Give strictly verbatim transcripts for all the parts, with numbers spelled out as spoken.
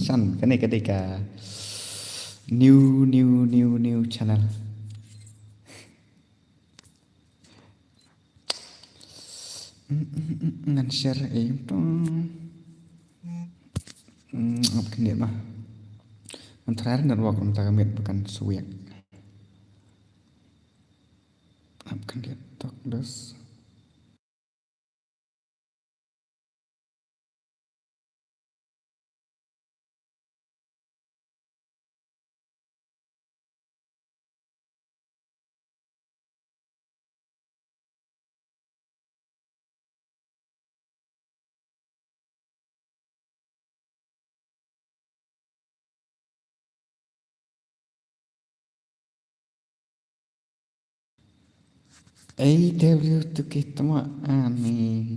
Shan, kane ka dei ka new, new, new, new channel. Ngan share ei tong. Ap khyndiat ma. Ngan try network mynta ka miet ba kan swiak. Ap khyndiat tok des. Ei, W two K tama ani.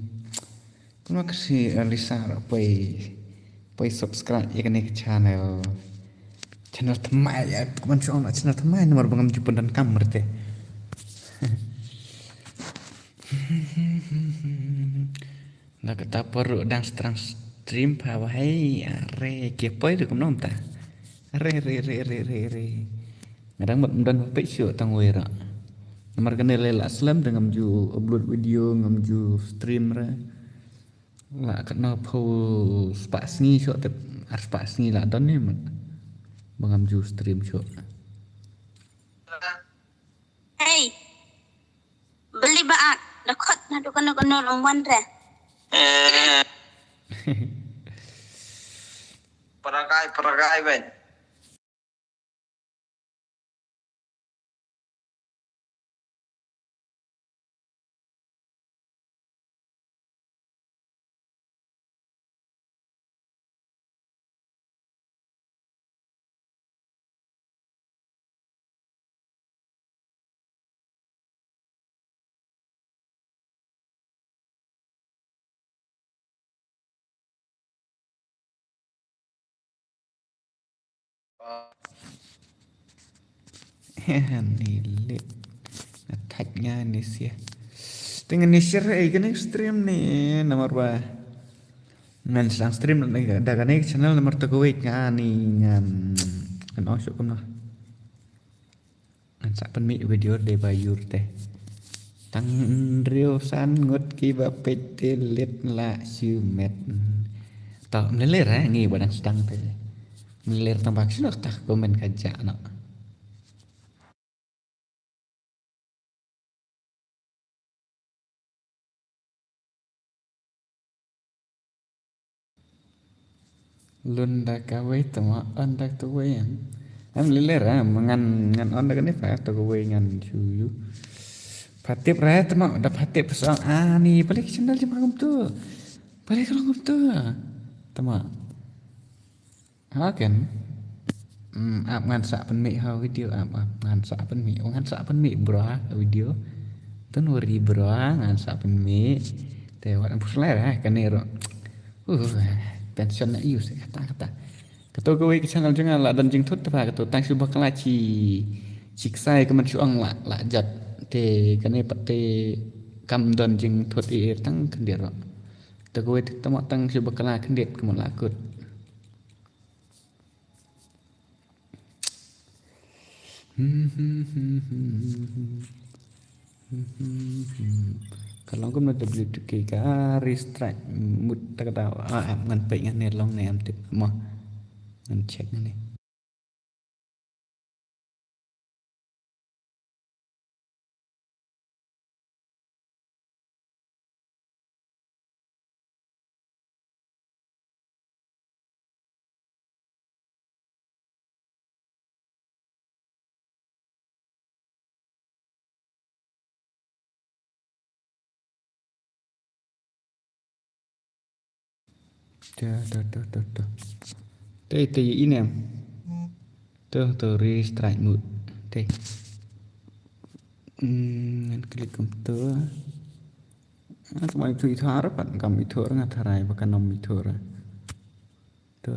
Kumno ka si, eh, Lisa ra poi, poi subscribe ïa kane ka channel. Channel thymmai, ïa, kumno shu ong, channel thymmai namar ba ngam ju pyndonkam rte. Na kata por ruh dang stang stream pha, wahai, are, ki poi ruh kumno mynta. Are, are, are, are, are, are. Nga dang mut ym don ba peit shuh tang wei ruh. Namar kane lei la slem te ngam ju upload video, ngam ju stream re. La katno phew spah sngi shuh te, ar spah sngi la don ne mut. Ba ngam ju stream shuh. Hei. Beli ba ak, da khot na dukan dukan rumwan re. Eh. Paragai, paragai ben. Ni lit. Attack nga ni sia. Teng ni share ei kane stream ni namar ba. Ngan sdang stream da kane channel namar to kawei nga ni ngan. Ngan ong shuh kumno. Ngan sa pynmih video dei ba ïur te. Tang hynriew san ngut kiba peit te lit la shu met. To mlele ra ngi ba dang sdang te. Mlele tang ba shu ta comment ka ja no. Lun da kawei tama on da kawei yang. Am lele ra ngan ngan on da kane pha to kawei ngan shu ïu. Pha tip ra tama da pha tip sa ani balik channel jema kumtu. Balik kumtu. Tama. Haken. Hmm, ap ngan sa pynmih ha video, ap, ap ngan sa pynmih. Oh, ngan sa pynmih bro ha video. Don't worry bro, ngan sa pynmih. Te wat am puslai ha kane ro. Uh, tension na use kata kata. Kato kawei ka channel jong nga la don jingthut te pha kato tang shu bakla chi chi ksai ka man shu ong la la jat. Te kane pat te kam don jingthut i tang khyndiat ro. Te kawei te tama tang shu bakla khyndiat ka man la kut. Ka long kumno W two K ka restrike mut ta ka daw. Ah, ngan peit ngan ne long ne em tip mo. Ngan check ngan ne. Te, te, te, te, te. Te, te, ine. Te, te, restrike mut. Te. Hmm, ngan klik kumto. Ngan kumai tu ithar pat, kam ithar ngan tharai, ba kan nom ithar. Te.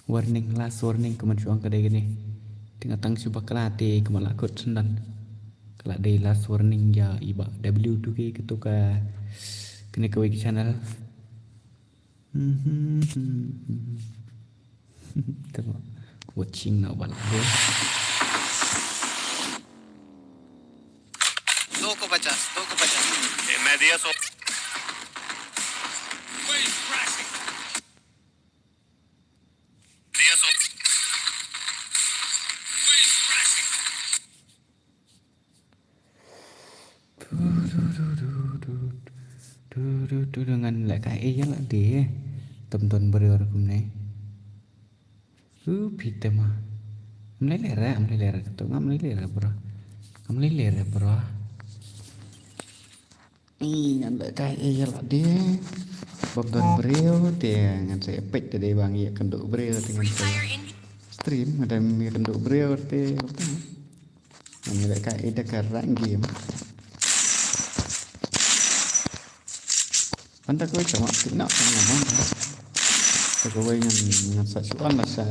Warning, last warning, ka man shu ong ka dei kane. Te nga tang shu bakla te ka man la kut sendang. Ka la dei last warning ïa i bah W two K kato ka Ini kawei ka channel. Tengok. Watching na wal. Doko bacha, doko bacha. Eh, media so. Ngan leh ka ïa la de. Tam ton briew kumne. U phi te ma. Am lei lei re, am lei lei re kato, ngam lei lei re bro. Ngam lei lei re bro. Ih, ngan leh kai eh ïa la de. Bad don briew te ngan sa peit te dei ba ngi ïakynduh briew te ngan sa stream, ngan ïakynduh briew te. Ngan leh kai eh da ka rank game. Anta kawei tama ti na ngan. Te kawei ngan ngan sa shu on la sa.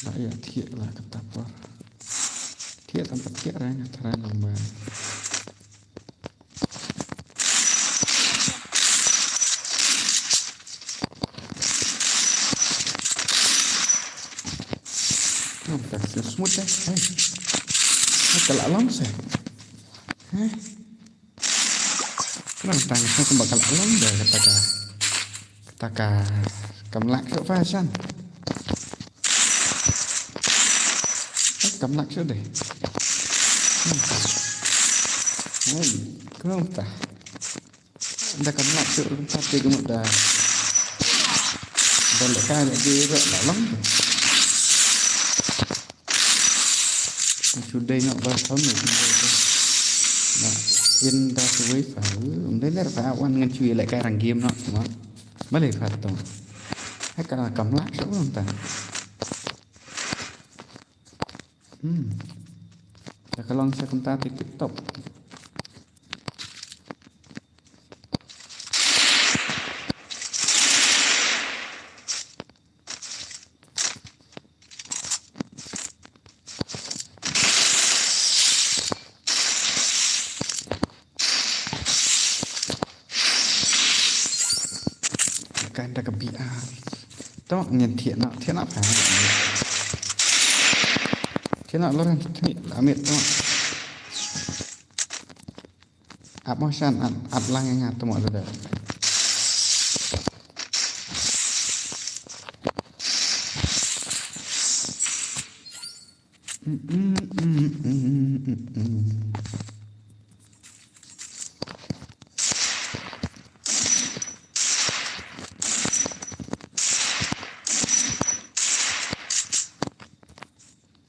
La ïa thiah la kata por. Thiah tam pat thiah rang tharai lang ba. Namta smooth eh. Hai. Hai, ka la long se. Hai. Ka long tang sa kumba ka la long da kata ka. Kata ka. Kam lak shuh fa shan. Hai, kam lak shuh deh. Hai. Hai. Ka long ta. Da ka nak tu ka ti ka mut da. Da leh ka leh di rek la long. Shu dei nok ba thon ni. Na in da tu wei fa. Um dei ler fa wan ngan shu leh ka rang game nok ma. Ma lei fa tu. Hai ka kam lak shu long ta. Hmm. Da ka long sha kumta te tip top. Kan da ka B R. To ngin thiah na, thiah na pa. Thiah na lo ran thiah na mit to. Ap mo shan at, at lang nga to mo da.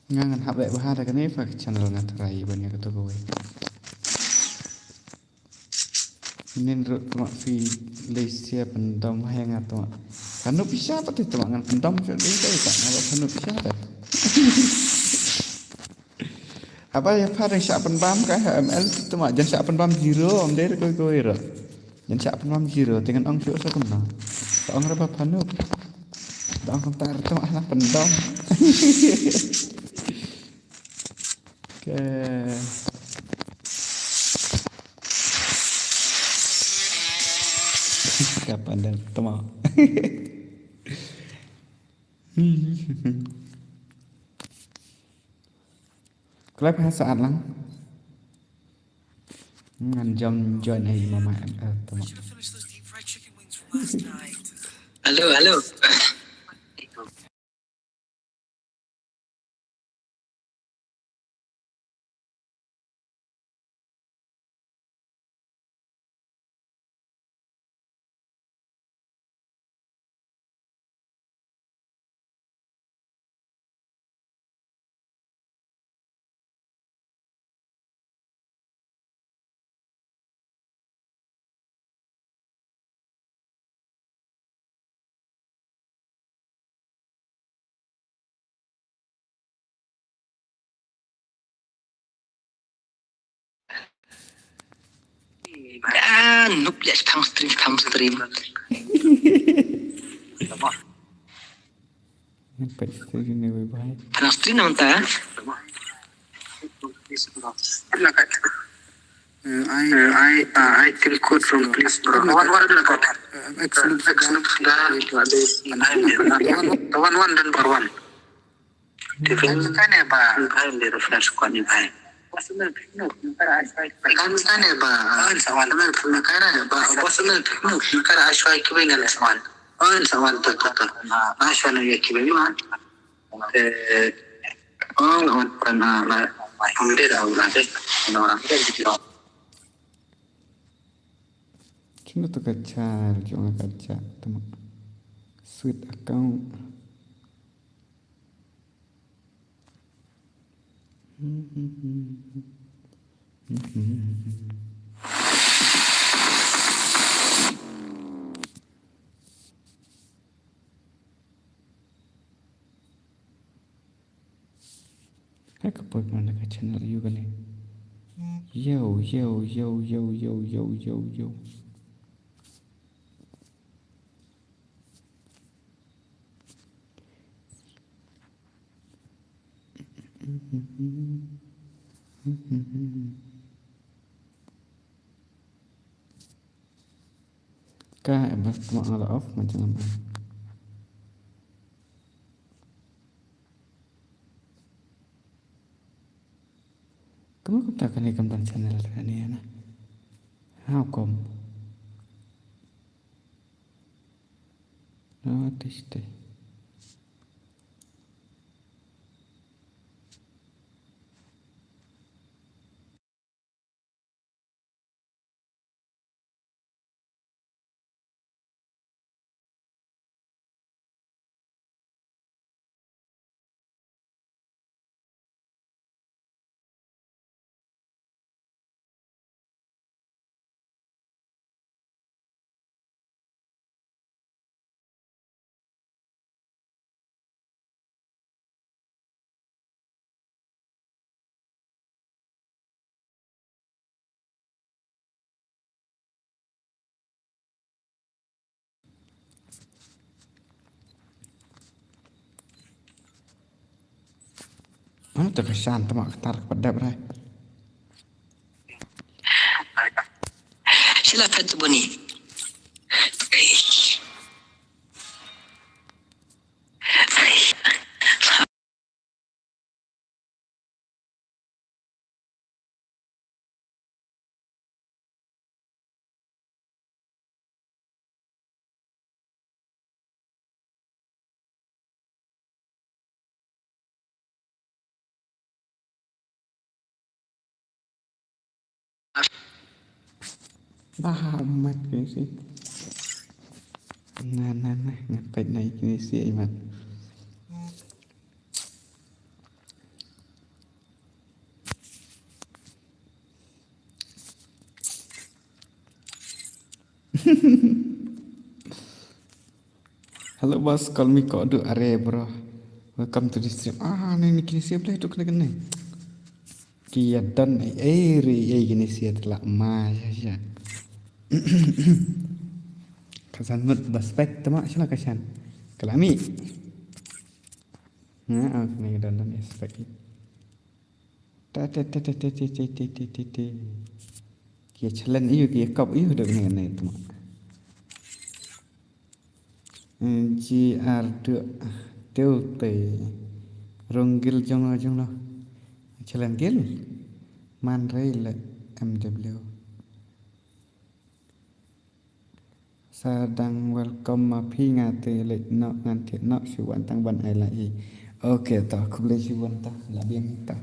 Nga ngan hap leh bha da kane fa ka channel nga trai ban ïa kato kawei. Nin ruh tma phi lei sia pyndom ha nga tma. Phanu pisa pat tma ngan pyndom sha dei dei ta nga ba phanu pisa ta. Haba ïa pha dang shah pynbam ka ha M L tma jan shah pynbam zero am dei koi koi ruh. Jan shah pynbam zero te ngan ong shuh sa kumno. Ka ong ra ba phanu. Da ong kumta ruh tma ha pyndom. Ke. Kapan dah tama. Klep ha saat lang. Ngan jam join ai mama, eh, tama. Hello, hello. Ah, noob ïa shipang stream, shipang stream. Peit stream ni bye bye. Pang stream namta. Please, bro. Good luck. Uh, I, uh, I, uh, I think good from please, bro. One, one, good luck. Uh, excellent. Excellent. One, one, then bar one. Defense ka ne ba. Defense ka ne ba. Defense ka ne ba. Defense ka ne ba. Defense ka ne ba. Defense ka ne ba. Eh, oh, on kan, ah, la, ang dei da, ang dei. Ano, ang dei, ano. Kino to ka cha, kino ka cha, tama. Sweet account. Hai ka poi man ka channel ïu kane. Yo, yo, yo. Ka, eh, bas, tama nga la off, macam mana. Kumno kumta kane kam don channel kane na? How come? Ah, tei, tei. Ano te ka shan tama ka tar ka pat dep rai. Sila pet buni. Bah, umat kini si. Na, na, na, ngapai na kini si, imat. Hello boss, call me Kodu Are, bro. Welcome to the stream. Ah, ni, ni kini siap lah itu kena kena. Kia dan ai ai ri ai kini siap telah ma ya ya. Kasan mut baspek temak sila kasan. Kalami. Nah, aku ni dan dan aspek. Ta, ta, ta, ta. Ki challenge ïu, ki kop ïu da kane kane tu. G R dua, teu te. Rong gil jong lo, jong lo. Challenge gil. Man rei le M W. Sa dang welcome ma phi, nga te leit noh, ngan thied noh shu wan tang ban ai like hi. Ok, to khublei shibun, to la biang hi, to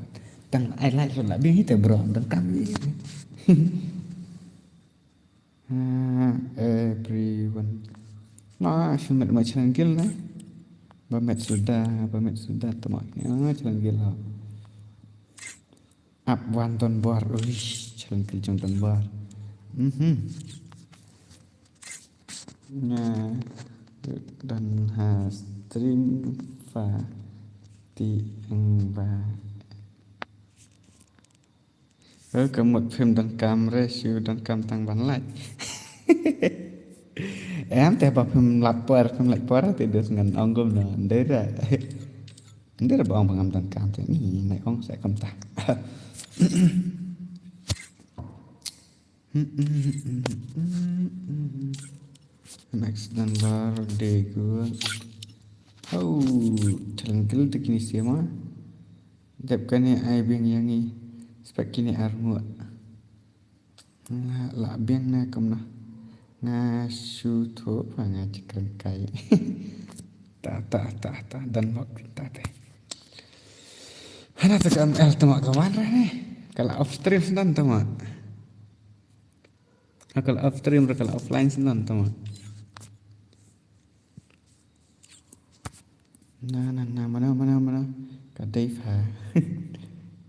tang ai like shu la biang hi te bro, dang kam hi. Ah, everyone. Ma shu met ma channel gil na. Ba met suda, ba met suda, to ma channel gil ha. Ap wan Donbor, uish, challenge gil jong Donbor. Mhm. Nga don ha stream fa ti eng ba. Eh, ka mut phim donkam re, shu donkam tang ban like. Em te ba phim lap por, phim like por te dus ngan ong kumno, ndei da. Nda ba ong ba ngam donkam te ni nai ong sa kumta. Next number de gu. Oh, challenge guild te kine siama. Dep kane ai biang ïa ngi. Spek kine ar nguh. Nga lah biang na kumno. Nga shu thoh pa nga jikren kai. Ta ta ta ta dan mok ta te. Hana ta ka M L tama ka wan re ne. Kala off stream snan tama. Kala off stream re kala offline snan tama. Na na na mana mana mana. Ka Dave ha.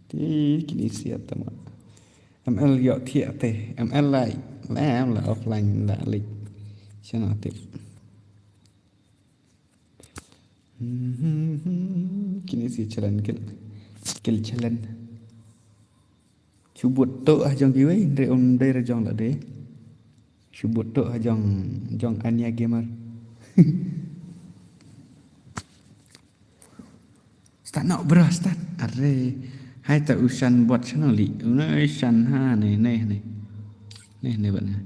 Ti kini siat tama. M L yok thiak te. M L lai. Lam la offline la lik. Shana tip. Kini si challenge kil. Kil challenge. Shu bud to ah jong kiwei, ndre um dei ra jong la dei. Shu bud to ah jong, jong Anya Gamer. Start no bro, start. Are. Hai ta u shan bot channel li. Una shan ha ne ne ne. Ne ne bot ne.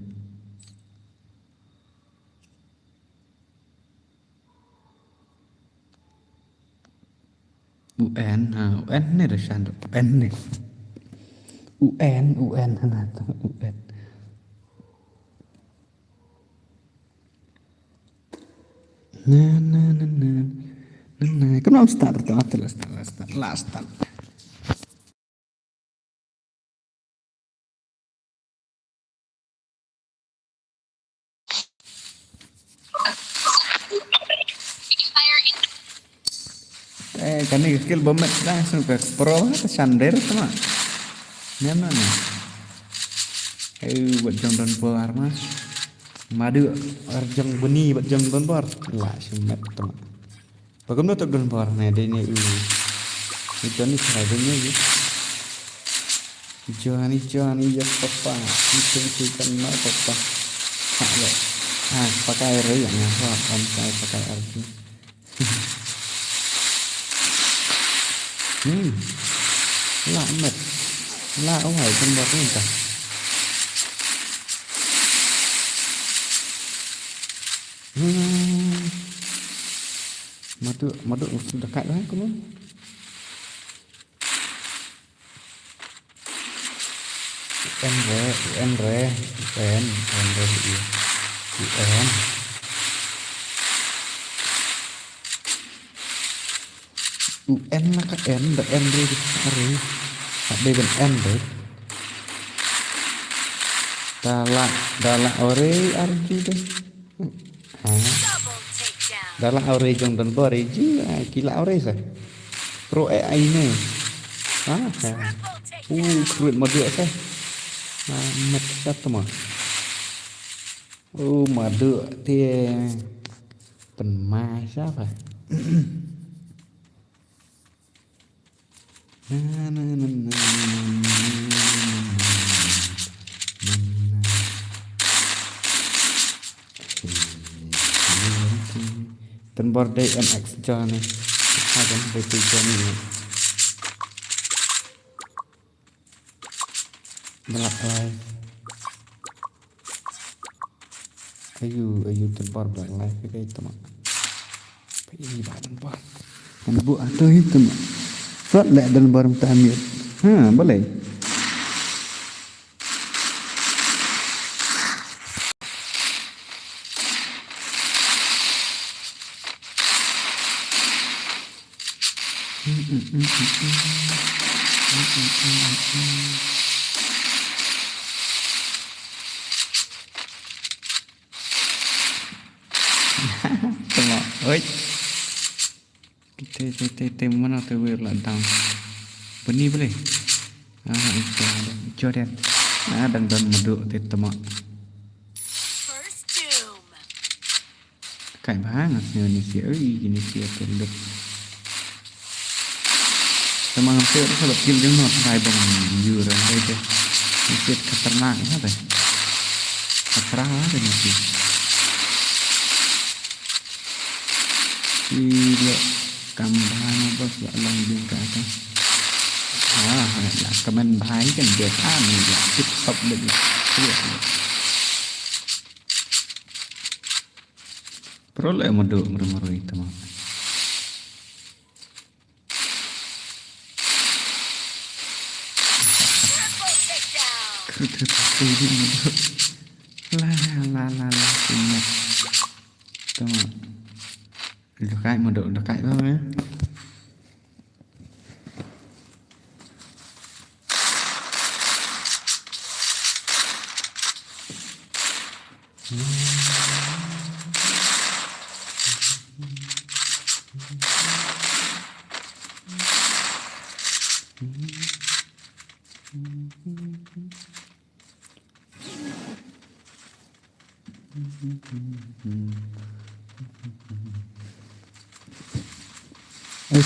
U N ha, U N ne da shan U N ne. U N, U N hana ta U N. Na na na na. Na na. Kam nam start to, last start, last start, last start. Eh, kani ka skill ba met dah, snu ka pro ha, ka shander tama. Niam na ni. Eh, bad jong don por ma. Madu, ar jong buni, bad jong don por. La, shi met tama. Ba kumno tok don por ne, dei ne u. Ni Johnny chai dei ne u. Johnny, Johnny, yes papa. Ni chai chai kan no papa. Ha le. Ha, pakai re yang ha, on kai pakai arju. Hmm. La met. La wai kan bot ni ta. Hmm. Madu, madu mesti dekat lah, come on. U N re, U N re, U N, U N re, U N. U N la ka N, da N re, re. Ada ban N re. Dala, dala ore arju de. Ha. Dala ore jong don bore ji, ah, kila ore sa. Pro e ai ne. Ha, ha. Uh, kruit madu sa. Ah, mat sa tama. Uh, madu te pen mai sa pa. Na, na, na, na. Tun bor dei M X Johnny. Hagan dei tu Johnny. Black Life. Ayu, ayu tun bor Black Life kai tama. Pai ba don bor. Kan bu atu hi tama. Sot le don bor mta miet. Ha, boleh. Tama, oi. Te, te, te, te, mana te wir la dang. Bani boleh. Ah, itu ada. Jordan. Ah, dang don madu te tama. First doom. Kai ba ngas ni ni si, oi, ni si aku lek. Tama ngam te, aku sabat kill jeng no, try bang yu ran dai te. Ni si khatarnak, apa? Khatarnak, apa ni si? Ila kam bhana ba Ïa long ding ka ka. Ah, la comment bha hi kan best. Ah, ni la tip top lagi. Pro le madu madu madu itu mah. Kru tu tu tu madu. La la la la la. Ingat. Tama. Dekat madu dekat tu ya.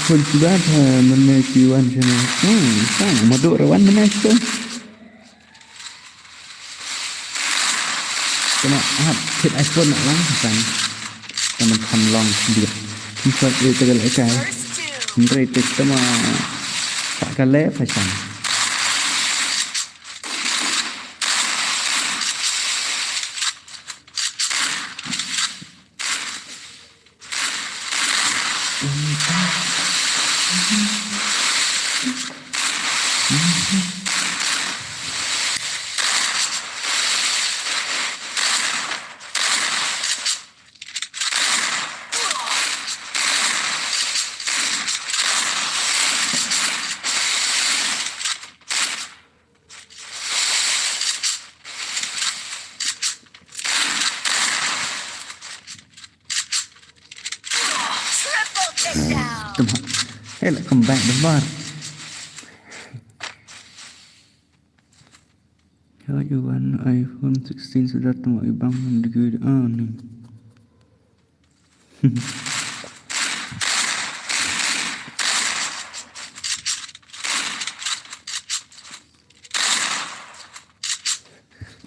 iPhone sudah, eh, mana kiwan sana. Hmm, sang, madu rawan mana iPhone. Kena hap kit iPhone nak lang kan. Teman kan long dia. Empat eh tegal ekai. Nrei te tama tak kale fashion. Tama. Hey, like, come back the bar. Hello, you want iPhone sixteen sudah tama ibang degree ah ni.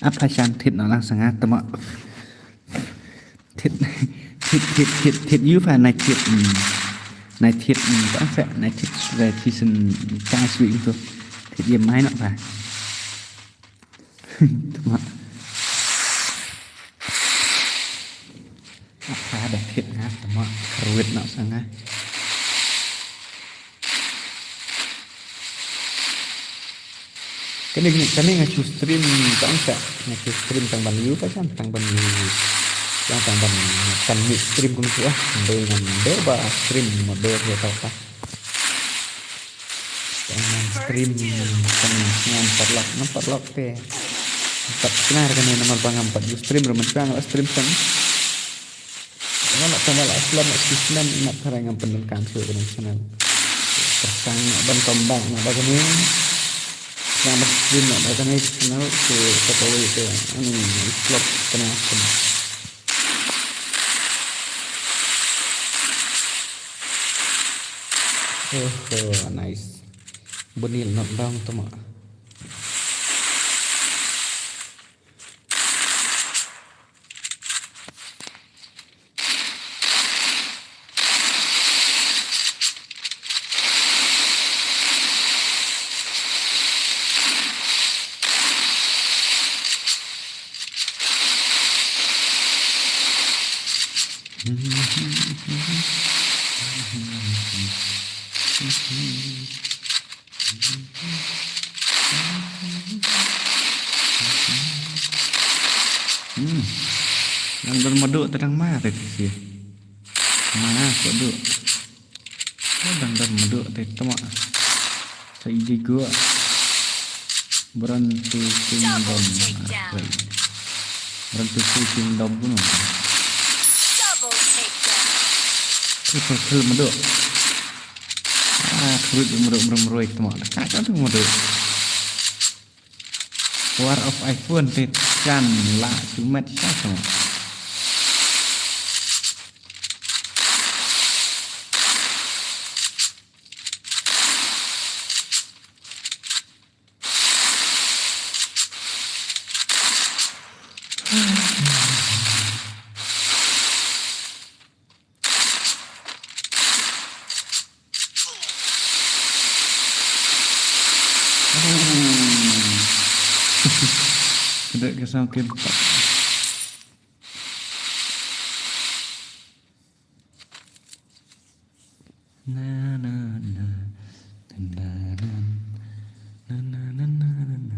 Apa shan thit na lang sanga tama. Thit, thit, thit, thit, thit yu fa nai thit. Hmm. Nai thit, hmm, ta fa nai thit, nai thit sen ta sui tu. Thit ye mai na fa. Tama. Apa da thit nga tama kharwit na sanga. Kane, kane nga chu stream tang sa, nga chu stream tang ban yu ka chan, tang ban yu. Yang tang ban kan mute stream kum su ah, dei ngan dei ba stream mo dei ya tau ta. Tang ngan stream, tang ngan parlok, ngan parlok te. Pat knar kane namar ba ngam pat yu stream, ruh mynta nga la stream tang. Nga la tang ba la slot na shisnem, nga tharai ngam pyndonkam shuh kane channel. Tang nga ban comeback na ba kane. Nga ban stream na ba kane channel, so ka kawei te ani slot kane kane. Oh, oh, nice. Bunil not down tama. Hmm. Nang don madu te dang ma te ti si. Ma ko du. Ko dang don madu te tama. Sa iji gua. Brand to Kingdom. Double takedown. Brand to Kingdom kuno. Double takedown. Triple kill madu. Ah, khrut mruk mruk mruk tama. Ka ka tu madu. War of iPhone te chan la sumet sa tama. Dek ke sang kim. Na, na, na. Na, na, na. Na, na, na, na, na, na.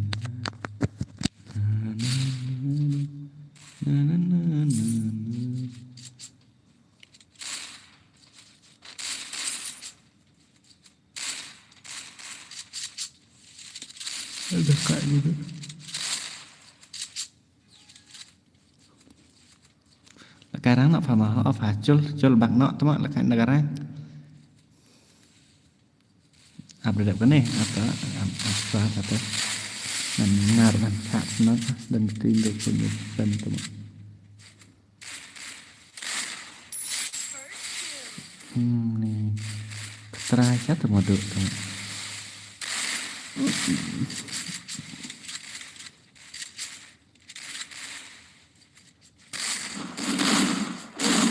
Na, na, na, na, na. Ada kat gitu. Laka rang noh pha ma ho pha chul, chul bak noh tma laka na garang. Ap dep kane, ap ta, ap, ap ta, ap ta. Nan ngar nan khat nan, dan tin do kun san tma. Hmm, ni. Try sa tma duk tma.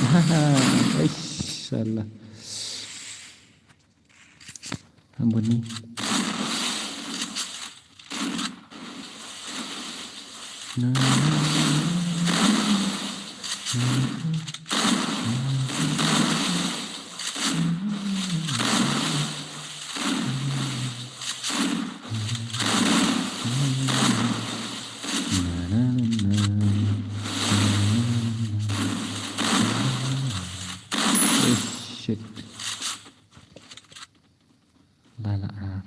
Haha, eish, salah. Ambuni. Oh, shit. Lala ah.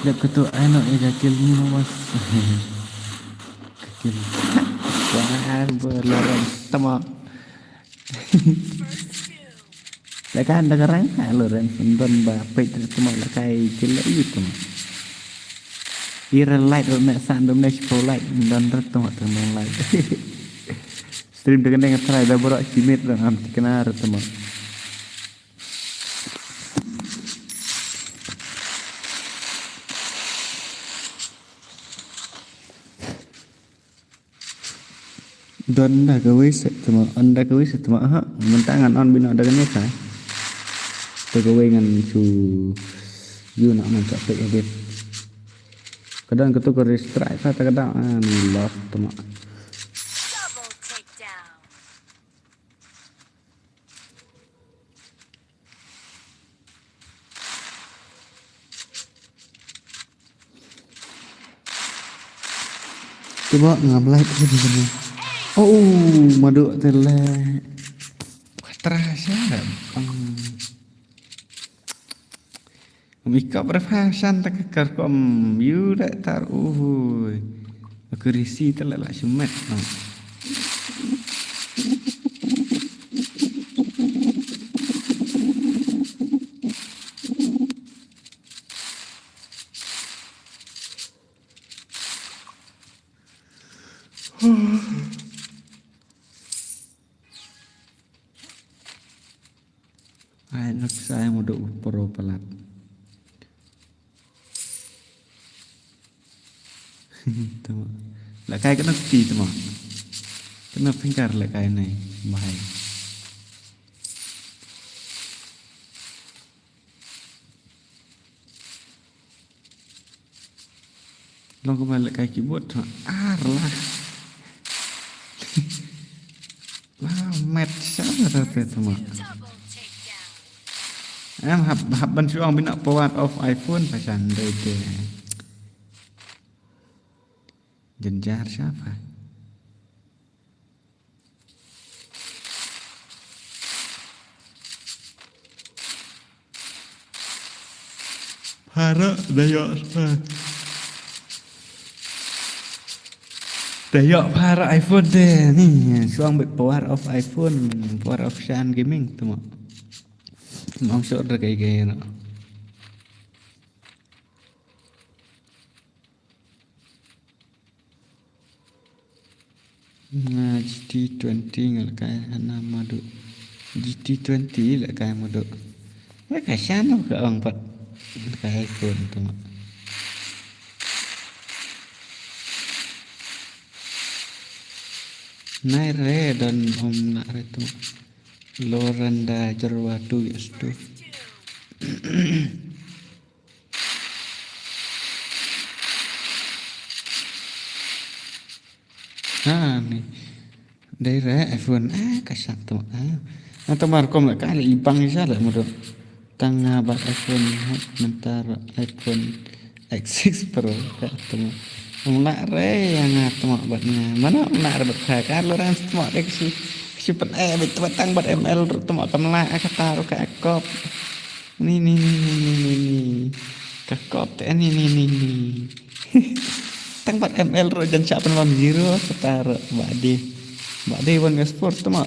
Dep katu ai no ega kill ni mas. Kill. Wah, berlawan sama. Laka da garang ha lo ren don ba peit tma laka i kill i tma. Ira light ro ne san dom ne shpo light don ro tma tma light. Stream de kane nga try da bro shimit ro am tikna ro tma. Don da kawei sa tma, on da kawei sa tma ha. Mynta ngan on bino da kane sa. Da kawei ngan shu yu na man sa pek edit. Ka don katu ka restrike sa ta ka da an lost tma. Double takedown. Cuba ngam like ni ni. Oh, madu tele. Terasa. Hmm. Mika berfasan tak kar kom yu dak tar uhui. Aku risi tele la sumet. Ai, nok sai mo do pro palat. Tama. La kai kena pi tama. Kena pingkar la kai nai. Bahai. Long kumba lehkai keyboard tu ar lah. Lah, match sana rata tu mak. Em hap hap ban suang bina pawat of iPhone pasan dai te. Jenjar siapa? Para dayok sa. Te ïoh phar iPhone te ni, shuang bad power of iPhone, power of Shan Gaming te mo. Mong sure da kai kai no. Nga G T twenty nga la kai hana madu. G T twenty la kai madu. La kai Shan ka ong pat. La kai iPhone te mo. Nai re don om na re tu. Lorenda Jarwa tu yes tu. Ha ni. Dei re iPhone ah ka sat tu ah. Nga tamar kom la ka le ibang sa le mudo. Tang nga bad iPhone hot mentar iPhone X six Pro ka temo. Ong la re ïa nga temo bad nga. Mano ong la re bad ka ka lo ran temo dek si si pen eh bit temo tang bad M L ru temo kam la ka taru ka kop. Ni ni ni ni ni ni ni. Ka kop te ni ni ni ni. Tang bad M L ru jan sha pen lam zero ka taru bad di. Bad di wan ga sport temo.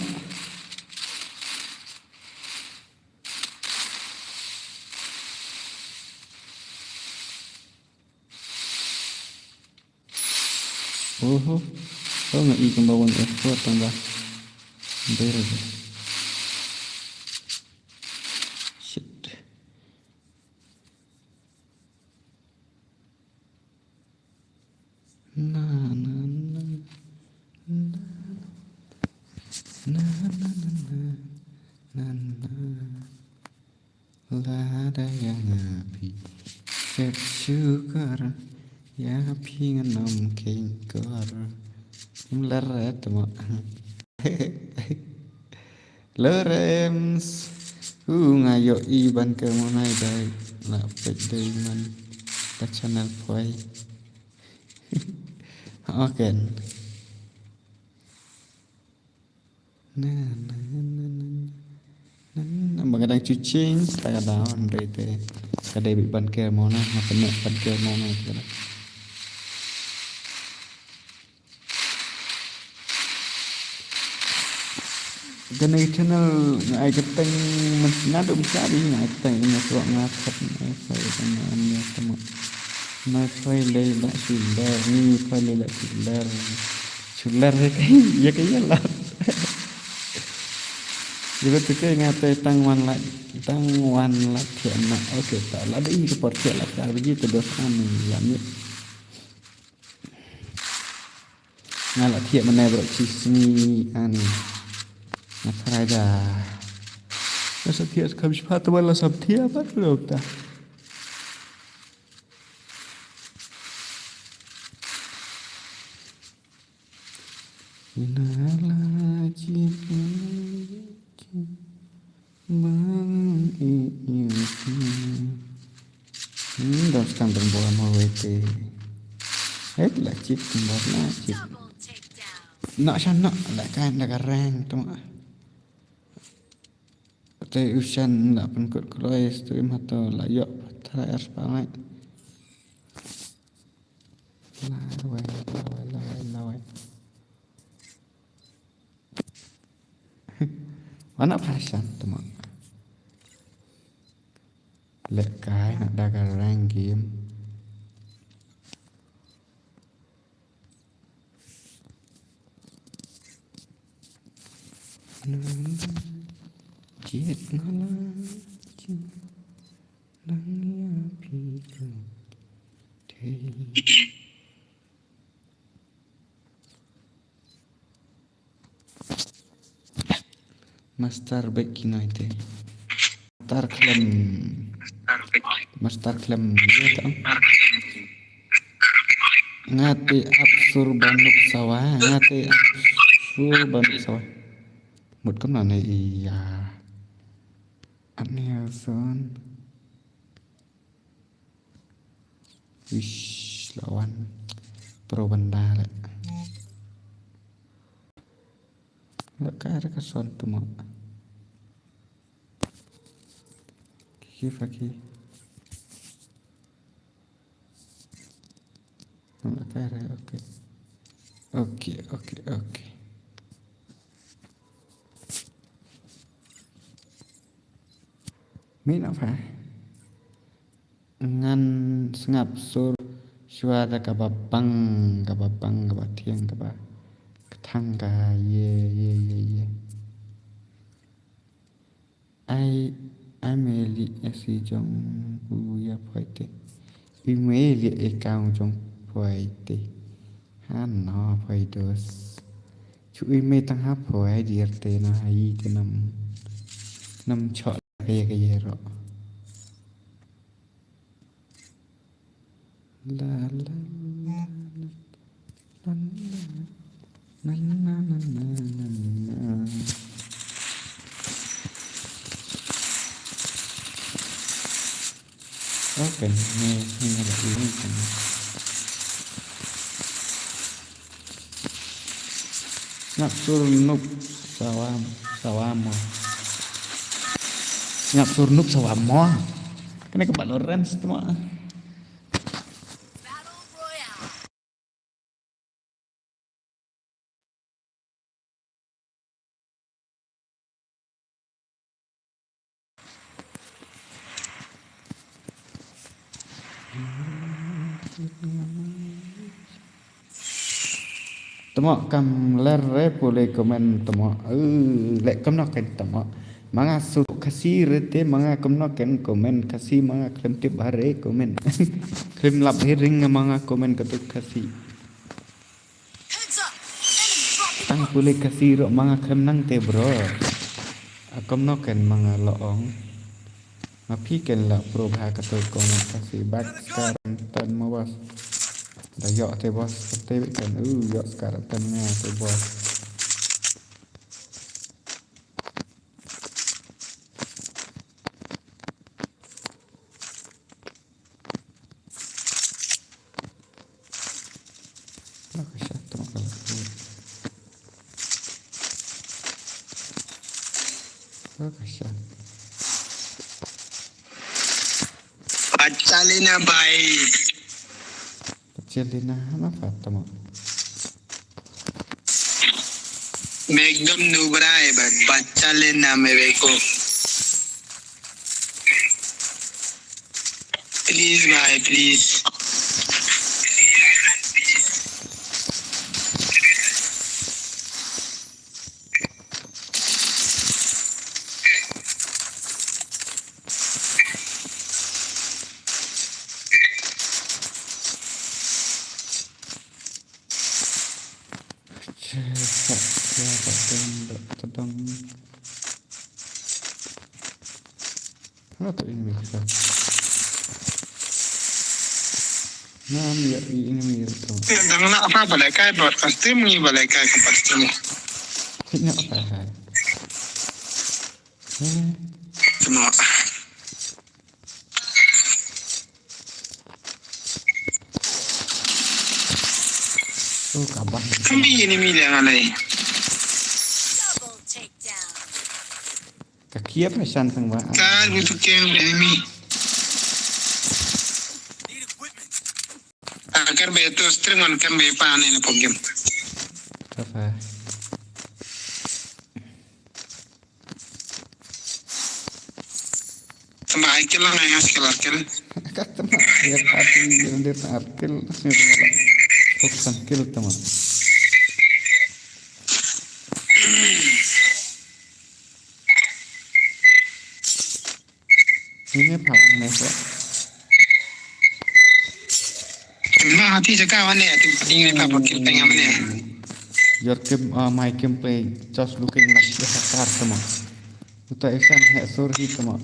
Oho. Oh, nga i kumba wan effort tang ba. Ber ba. Shit. Na, na, na. Na, na, na, na. Na, na. Lada ïa nga phi sep shukor, ïa phi ngan ym kheiñ kor. Im lar eh temo. Lorenz. U nga ïohi ban kyrmen ai dei. La peit dei man. Ka channel poi. Okay. Na, na, na, na, na, na, ba ka dang chuching, ta ka daw, hynrei te. Ka dei bad ban ker mo na, nga pyneh ban ker mo na, te ka dang. Kane ka channel nga ai kyrteng, nga dum sa di, nga ai kyrteng, nga suak nga khat, nga ai sa, nga ai sa, nga ai sa. Mai phai lei la shuler, ni phai lei la shuler. Shuler ïa ka, ïa ka ïa la. Ïa ka te ka nga te tang wan la, tang wan la thiah na. Okay, ta la dei ka por thiah la ka biji te dos ani la ni. Nga la thiah mynne bro chi sngi ani. Nga tharai da. Nga sa thiah kham shiphew ta wan la sam thiah pat bro ta. Ina la chi bang i i. Hmm, dong skang dong bor mo wei te. Het la chit bor na chit. Na shan na la kan da ka rang tu. Te u shan la pynkut kloi stream hato la ïoh try ar spa ngai. Lawei, lawei, lawei, lawei. Wana passion tuma. Leh kai na da ka rank game. Nang jied nala jied nang ïa phi ka thei. Master bek ki nai te. Master khlem. Master khlem. Ïa ta. Nga te ap sur banuk sawa. Nga te ap sur banuk sawa. Mut kam na ne ïa. Ap ne son. Ish, lawan pro banda le. Leh kai re ka son tu mo. Ki fa ki. Leh kai re, okay. Okay, okay, okay. Mih na pha. Ngan sngap sur shuwa da kaba bang, kaba bang, kaba thiang, kaba kthang ka, ye, ye, ye, ye. Ai, ai me lieh ïa si jong u ïa poi te. I me lieh ïa kang jong poi te. Hano poi dos. Chu i me tang ha poi dir te na hai te nam. Nam chok ka ye ka ye ro. La, la, la, la, la, la, la, la, la, la, la. Okay, ni, ni ada ini kan. Ngap sur nup sawam, sawamo. Ngap sur nup sawamo. Kane ka Valorant tu mah. Tamo kam ler re pule comment tamo. Eh, leh kumno kan tamo. Ma nga suk Khasi re te, ma nga kumno kan comment Khasi, ma nga khlem tip hare comment. Khlem lap hiring ma nga comment katu Khasi. Tang pule Khasi ruh ma nga khlem nang te bro. A kumno kan ma nga la ong. Ma phi kan la pro bha katu comment Khasi bad skar tan mo boss. Da ïoh te boss te kan u ïoh skar tan nga te boss. Bacha lena bhai. Bacha lena hana Fatima. मैं एकदम नुबरा है भाई, बच्चा लेना मेरे को। प्लीज भाई, प्लीज। Che, sa, ya, ba, dong, ba, ta, dong. Hana to enemy ka. Nam ya i enemy ya to. Dang na apa balai kai broadcast team ni balai kai kompas team. Kenya apa hai. Eh. Semua. Oh, kaban. Kami ini mi dia ngalai. Ka kiap na shan tang ba. Ka lu tu keng enemy. Akar be tu stream on kan be pa ne na pogim. Apa? Tama ai kill lang ai skill ar kill. Ka tama ya pati yang dia tar kill. Hook san kill tama. Ini pa ne ko. Ma hati jaka wane ati pati ne pa kill tengah mane. Your game, uh, my gameplay just looking like the hacker tama. Uta isan he sorry tama.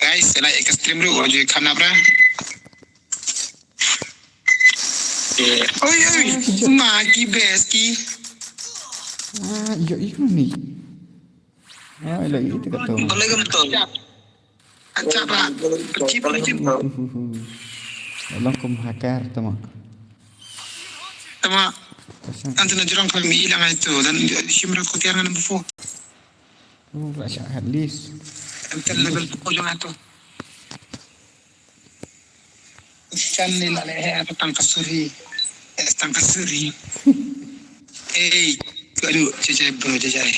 Guys, like ka stream ru oje khana bra. Oi oi, ma ki bes ki. Ah, yo ikno ni. Ah, ila ite ka to. Boleh gam to. Acha ba. Pecip pecip. Long kum hacker tama. Tama. Ante na jurang kami ilang itu dan simra ko tiar ngan bufu. Oh, at least. Ante level ko jong atu. Kan ni la leh, eh, tang kasuri. Eh, tang kasuri. Hey, aduh, jajai bro, jajai.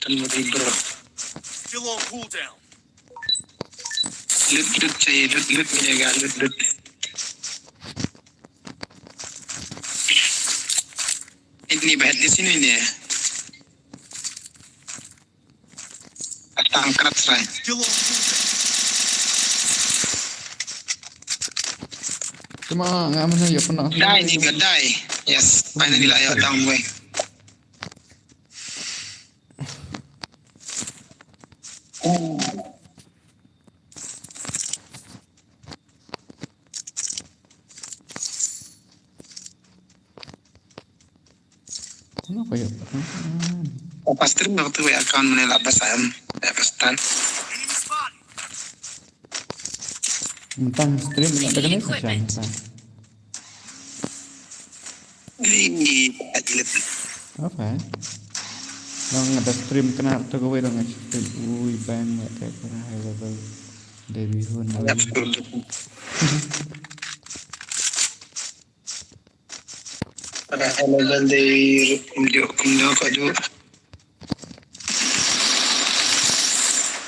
Tang kasuri bro. Still on cooldown. Lut, lut, jai, lut, lut, jaga, lut, lut. Ini bahat di sini ni. Tang krat srai. Cuma ngam na ya pernah. Dai ni ga dai. Yes, finally lah ya down way. Oh. Kenapa ya? Oh, pas stream waktu ya account mana lah pas am, ya pas tan. Mentang stream nak ada kena macam. Ini aja. Apa? Dang ada stream kena tu kawai dang stream. Ui, bang, mak, kayak kena high level. Dewi Hun. Para high level dei kumjuh kumjuh ka juh.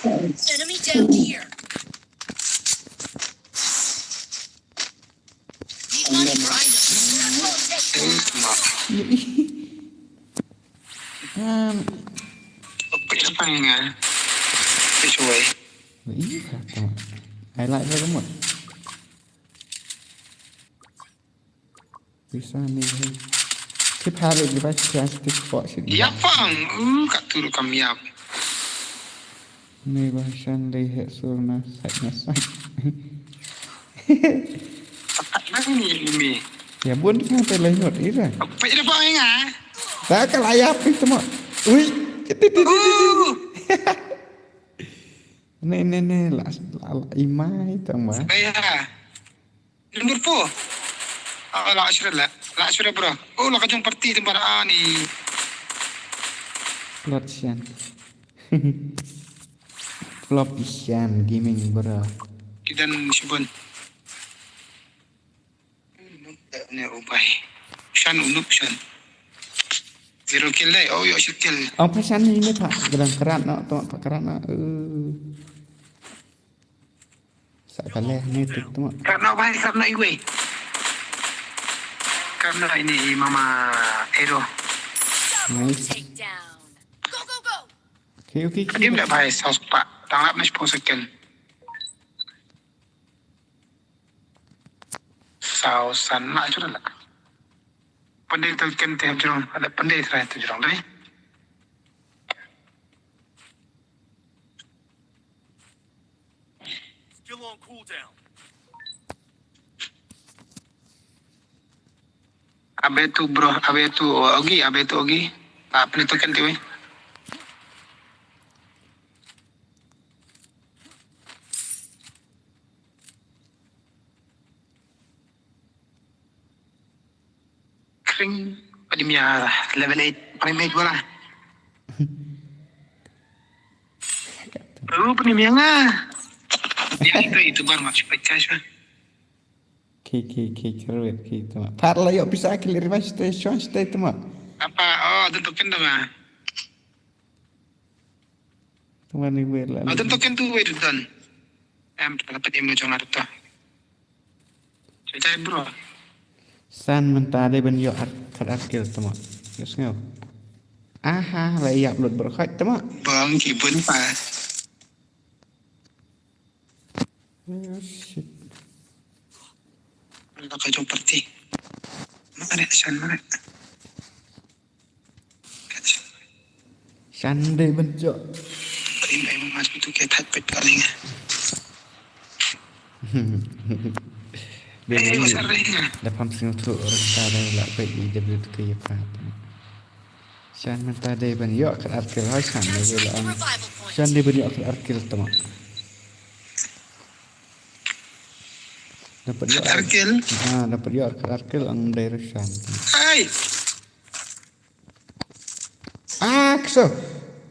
Enemy down here. Need money for items. We'll take that. Um, Apa yang paling ah? Sesuai. Iya, kata. I like that remote. Bisa ni, hey. Keep having the best chance to spot shit. Yapang. Uh, kat tu kam yap. Ni bahsan dei hek sur na side na side. Apa lagi ni, ni? Ya bun kan te lehot ira. Apa ira pa inga? Tak kal ayap itu mah. Ui. Ti, ti, ti, ti, ti. Uh. Ni, ni, ni, la, la, la, imai tang ba. Saya. Number four. Ah, la ashra la. La ashra bro. Oh, la ka jong party tempat ah ni. Flop Shan. Flop Shan Gaming bro. Kidan Shibun. Ne ubai. Shan unuk Shan. Zero kill dai. Oh, yo shit kill. Apa Shan ni ne pak. Gedang kerat nak, tu pak kerat nak. Eh. Sa ka leh ni tik tu. Karena wahai karena iwei. Karena ini mama Ero. Nice. Takedown. Go, go, go. Okay, okay, okay. Dia dah bahai saus pak. Tanglap na sepuluh second. Saus sana sudah lah. Pendek tu kan teh jurong. Ada pendek terakhir tu jurong tadi. Still on cooldown. Abe tu bro, abe tu ogi, abe tu ogi. Apa ni token tu eh? Kring, pada mia level eight, primate wala. Lu pada mia nga. Dia itu itu baru masuk pecah sih. Ki ki ki kerwet ki tu. Tar la yo bisa ki liri mas te shon ste tu ma. Apa? Oh, tu token tu ma. Teman ni gue lah. Ada token tu gue tu don. Em, dapat ilmu jong arta. Cai bro. San mentade ben yo ar kad arkil temo. Yes ngau. Aha, la yap lut berkhot temo. Bang kibun pa. Oh shit. La ka jong party. Mare san mare. Shan dei ban jok. Rim ai mas tu ke that pet paling. Dei ni. Da pam sing tu orang ta da la pet i de bit ke ya pat. Shan menta dei ban yok kat arkil hai shan dei la ang. Shan dei ban yok kat arkil tama. Dapat yok arkil. Ah, dapat yok kat arkil ang dei shan. Hai. Ah, kso.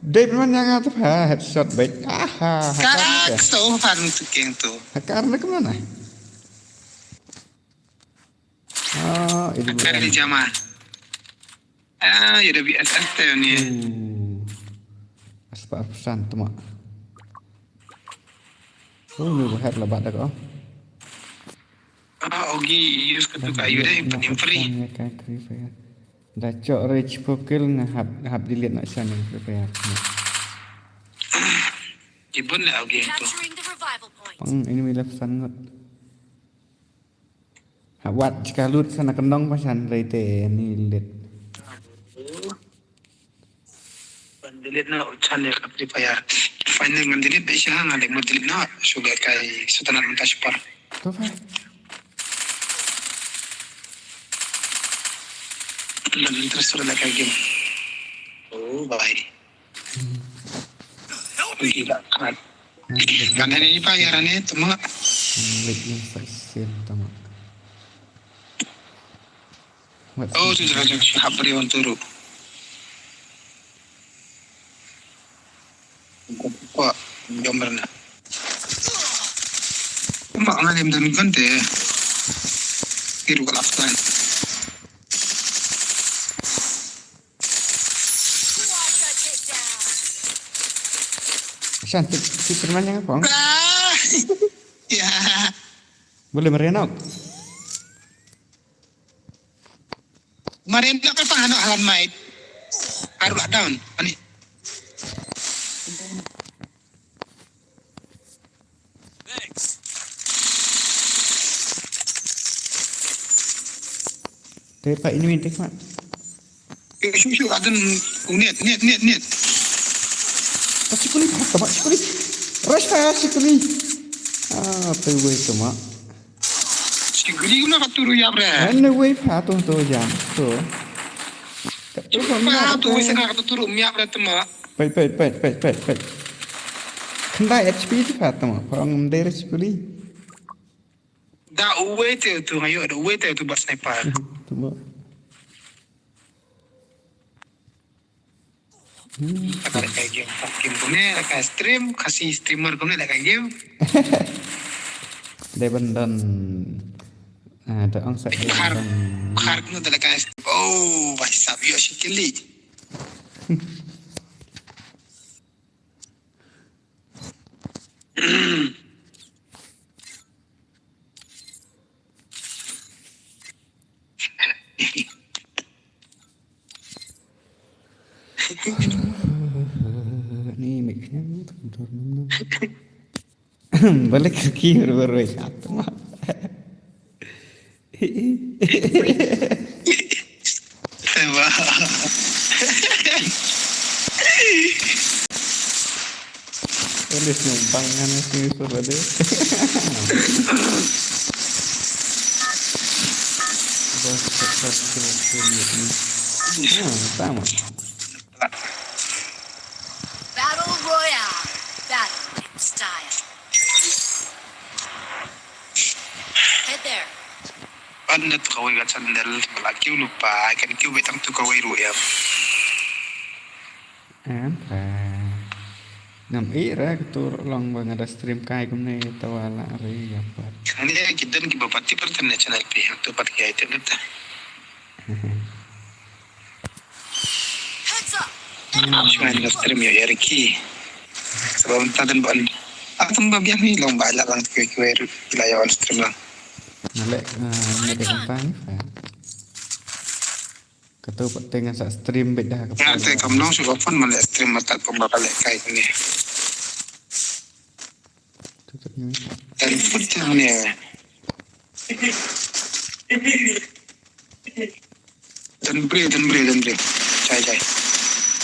Dei pynban ïa nga tu pha headshot beit. Aha, ha kar. Ka to phan tu keng tu. Ha kar na kumno na? Ah, ini bukan. Kar di jama. Ah, ya da bi atas te ni. Uh. Aspa arphew san tama. Oh, ni buhat la bat da ko. Ah, ogi use ka tu ka ayu dei, pynïam free. Da chok rich pokil nga hap, hap delete na shan yang Free Fire. Ibun la ogi tu. Capturing the revival point. Pang ini milap sangat. Hap wat jika lut sana kendong pasan rei te ni lit. Ban delete na channel ka Free Fire. Final ngan delete be sha ngan lek mo delete na. Sugar kai sutana menta super. Tu fa. Lam interest sudah na kai game. Oh, bye. Gila, kan. Kan ini pa ya rane tuma. Lek ni sa sil tama. Oh, tu jangan jangan hap beri wan turu. Kwa jom rana. Kuma ngan dem dan kan te. Kiru kalak kan. Shan, ti, ti terman yang apa? Ah! Ya. Boleh merenok. Marin na ka pang ano halan mai. Aru lockdown. Ani. Te pa ini mintik mat. Eh, shu, shu, adan, net, net, net, net. Ta sikuli, ta ma sikuli. Rush ta sikuli. Ah, te wei ta ma. Sikuli una ka turu ya bre. Ene wei pa tu tu jam tu. Ka tu pa mi pa tu wei sana ka turu mi ya bre ta ma. Pait, pait, pait, pait, pait, pait. Khyndai H P tu pa ta ma. Pa ngam dei sikuli. Da uwei te tu ngayo da uwei te tu ba sniper. Tu ba. Hmm. Ka da kai game, game kumne, da kai stream, Khasi streamer kumne da kai game. Dei ban don. Ah, da ong sa dei ban don. Khar kumne da kai. Oh, bhai sahab, yo shikili. Ni mik ni. Balik ke kiri baru satu. Wah. Tulis numpang kan sini suruh deh. Bos cepat sini. Nah, sama. Battle Royale. Battle in style. Head there. Ban da tu kawei ka channel ba la kiew lypa, kan kiew beit tang tu kawei ruh ïa. Em, pa. Ngam i ra ka tur long ba nga da stream kai kumne tawa la re ïa pat. Ani ki don ki ba pati per tan channel pi hang tu pat ki ai te ta. Heads up. Shuwa ni ka stream ïa ïa Ricky. Sebab ta don ban. Atam ba biang ni long ba la lang tu kawei ruh la ïa on stream lang. Nalek, ah, nalek tang. Kato pat te ngan sa stream beit da ka phone. Nga te kam long shu ka phone man leh stream mata pynba ka leh kai kane. Tutut ngi. Dan put te mane. Dan bre, dan bre, dan bre. Jai, jai.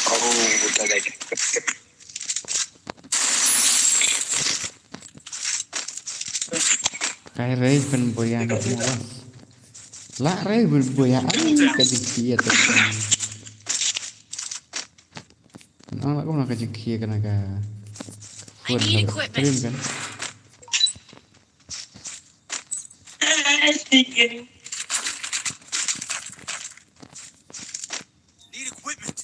Oh, jai, jai, jai. Kai rei pynboya na mo bas. La rei pynboya ai ka jingkhia te. Nang la kumno ka jingkhia kana ka. I need equipment. Stream kan. Need equipment.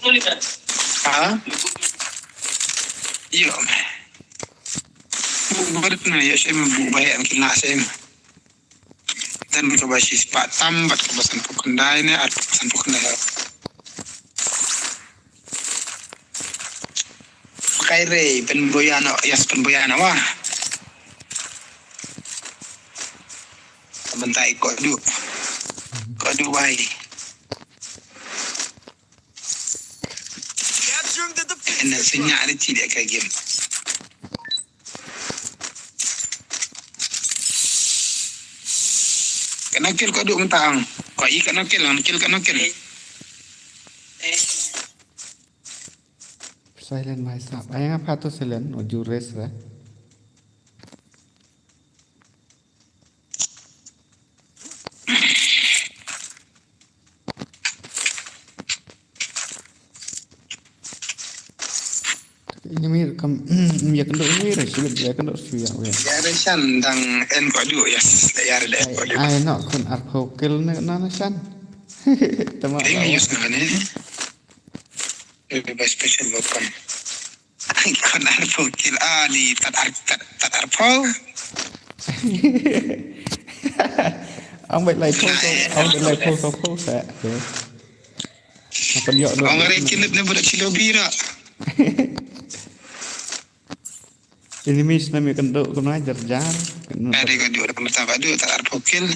Ha? Ïoh. Buh barit na ïa shem buh ba ïa ki la shem. Dan kaba shispah tam bad kaba sanphew khyndai ne ar sanphew khyndai. Kai re pynboya no, yes pynboya no wa. Bentai ko du. Ko du wai. Ena sinya ada ci dia ka game. Kena kill ko du mentang. Ko i kena kill, kena kill, kena kill. Silent mai sap. Ayang apa tu silent? Uju res lah. Ini mir kam ya kendo ini re sibit ya kendo suya ya. Ya re shan dang en ko du ya. Ya re de ko du. Ai no kun arphew kill ne na na shan. Tama. Ini use na ne. Ebe ba special weapon. Kon arphew kill ali tat ar tat tat arphew. Ang bai lai phew so, ang bai lai phew so phew sa. Akan yok no. Ang re kill ne budak cilo bira. Ini mis na mi kendo kena jar jar. Ada ka dua dapat tak ada tat arphew kill.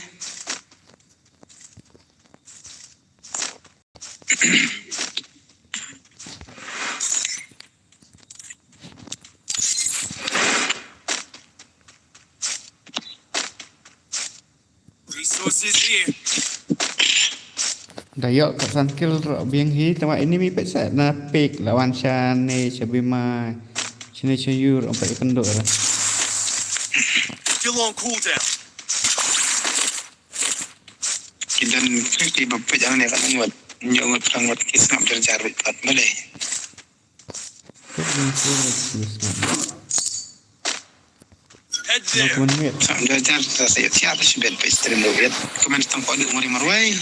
Resources here. Da yok ka san kill ro biang hi tama ini mi pet sa na pick lawan shane shabima shane shayur ampai kendo ra. Still on cooldown. Kidan kaki bapit ang ne kan ngot nyok ngot sang ngot kisnap jar jar bit pat malay. Head there. Sam jar jar sa sa ya tiap si bet pa stream lo bet. Komen tang ko di ngori marwai.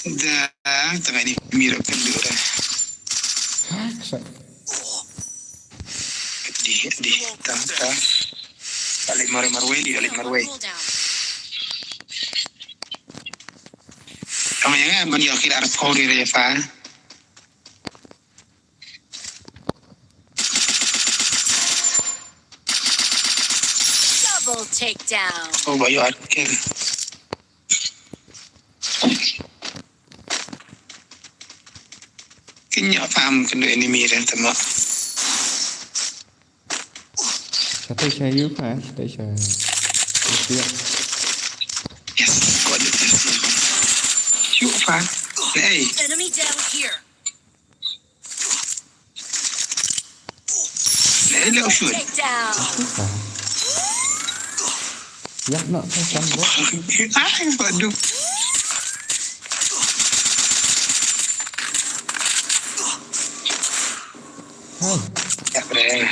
Da tengah ni mirip kan dia orang. Hai, kesat. Di di tam tam. Balik marwai marwai di balik marwai. Kamu yang mana yang kira ada kau di Reva? Double takedown. Oh, ba ïoh arkel. Kynja farm kyndu enemy ren tama. Shatei sha yu fa, shatei sha. Yes, got it. Yu fa. Hey. Enemy down here. Leh leh u shoot. Yak nak saya sambut. Ai, waduh. Hai. Yak deh.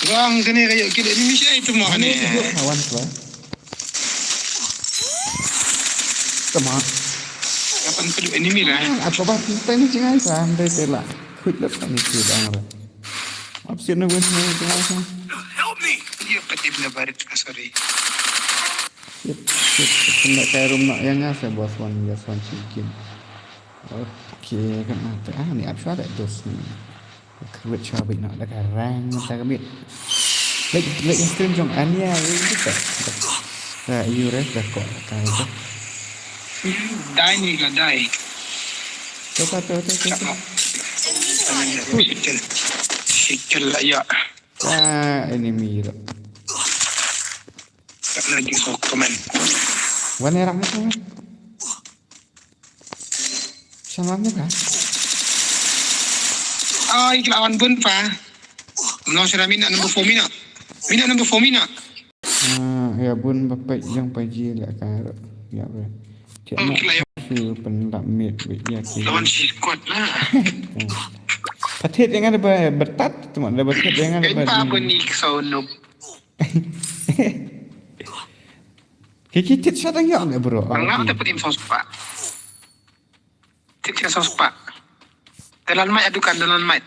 Bang kane ka ïoh kit enemy shi ai tu mo kane. Kane ka ïoh kawan tu. Tama. Kapan ka ïoh enemy lah. Aku bah kita ni jangan sampai telah. Kuit lepas ni tu bang. Absin na wen ni jangan. Help me. Dia patip na barit ka sorry. Sip, sip, sip. Kena kai room nak yang nga sa boss one, boss one chicken. Okay, kena tak ah ni apa ada dos ni. Kewet shabik nak dah karang tak kemit. Like like stream jong Ania gitu. Dah you rest dah kok kai tu. Dai ni ga dai. Tu tu tu tu. Sikil. Sikil lah ya. Ah, enemy tu. Tak lagi so komen. Wan erang tu. Sama ni kan? Ai kelawan bun pa. Mno sira mina number four mina. Mina number four mina. Ah, Ya bun ba peit jong PUBG la ka ro. Ya ba. Chet na shu pynlap miet ba ya ki. Lawan shi squad na. Pathet yang ada ba bertat, teman ada pathet yang ada ba. Kita pun ni kesau noob. Kiki tit sha dang yok ne bro. Mangap ta pdim song sepak. Tit sha song sepak. Dalan mai adukan dalan mai.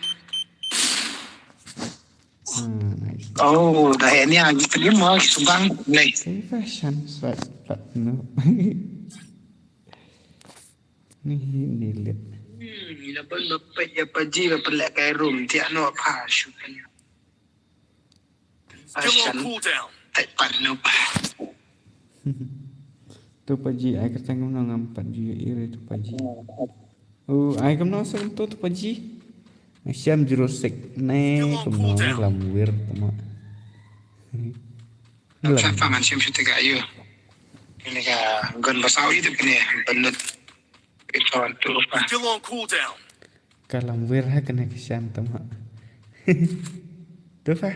Hmm, nice. Oh, dah ni agi pdim lagi subang. Lai. Kaifa shan sat pat no. Ni ni lit. Hmm, ila ban ba peit ya PUBG ba pynleh kai room tiak no pha shu kan. Still on cooldown. Peit pat no pha. Tu PUBG ai kyrteng kumno ngam pat ju ïohi re tu PUBG. Oh, ai kumno sa kumto tu PUBG. Ngan shem Jurassic ne kumno lam wir tama. Lam. Sa fa ngan shem shu tega ayu. Kine ka gun ba saw itu kine benut. Ito tu pa. Still on cooldown. Ka lam wir ha kane ka shan tama. Tu pa.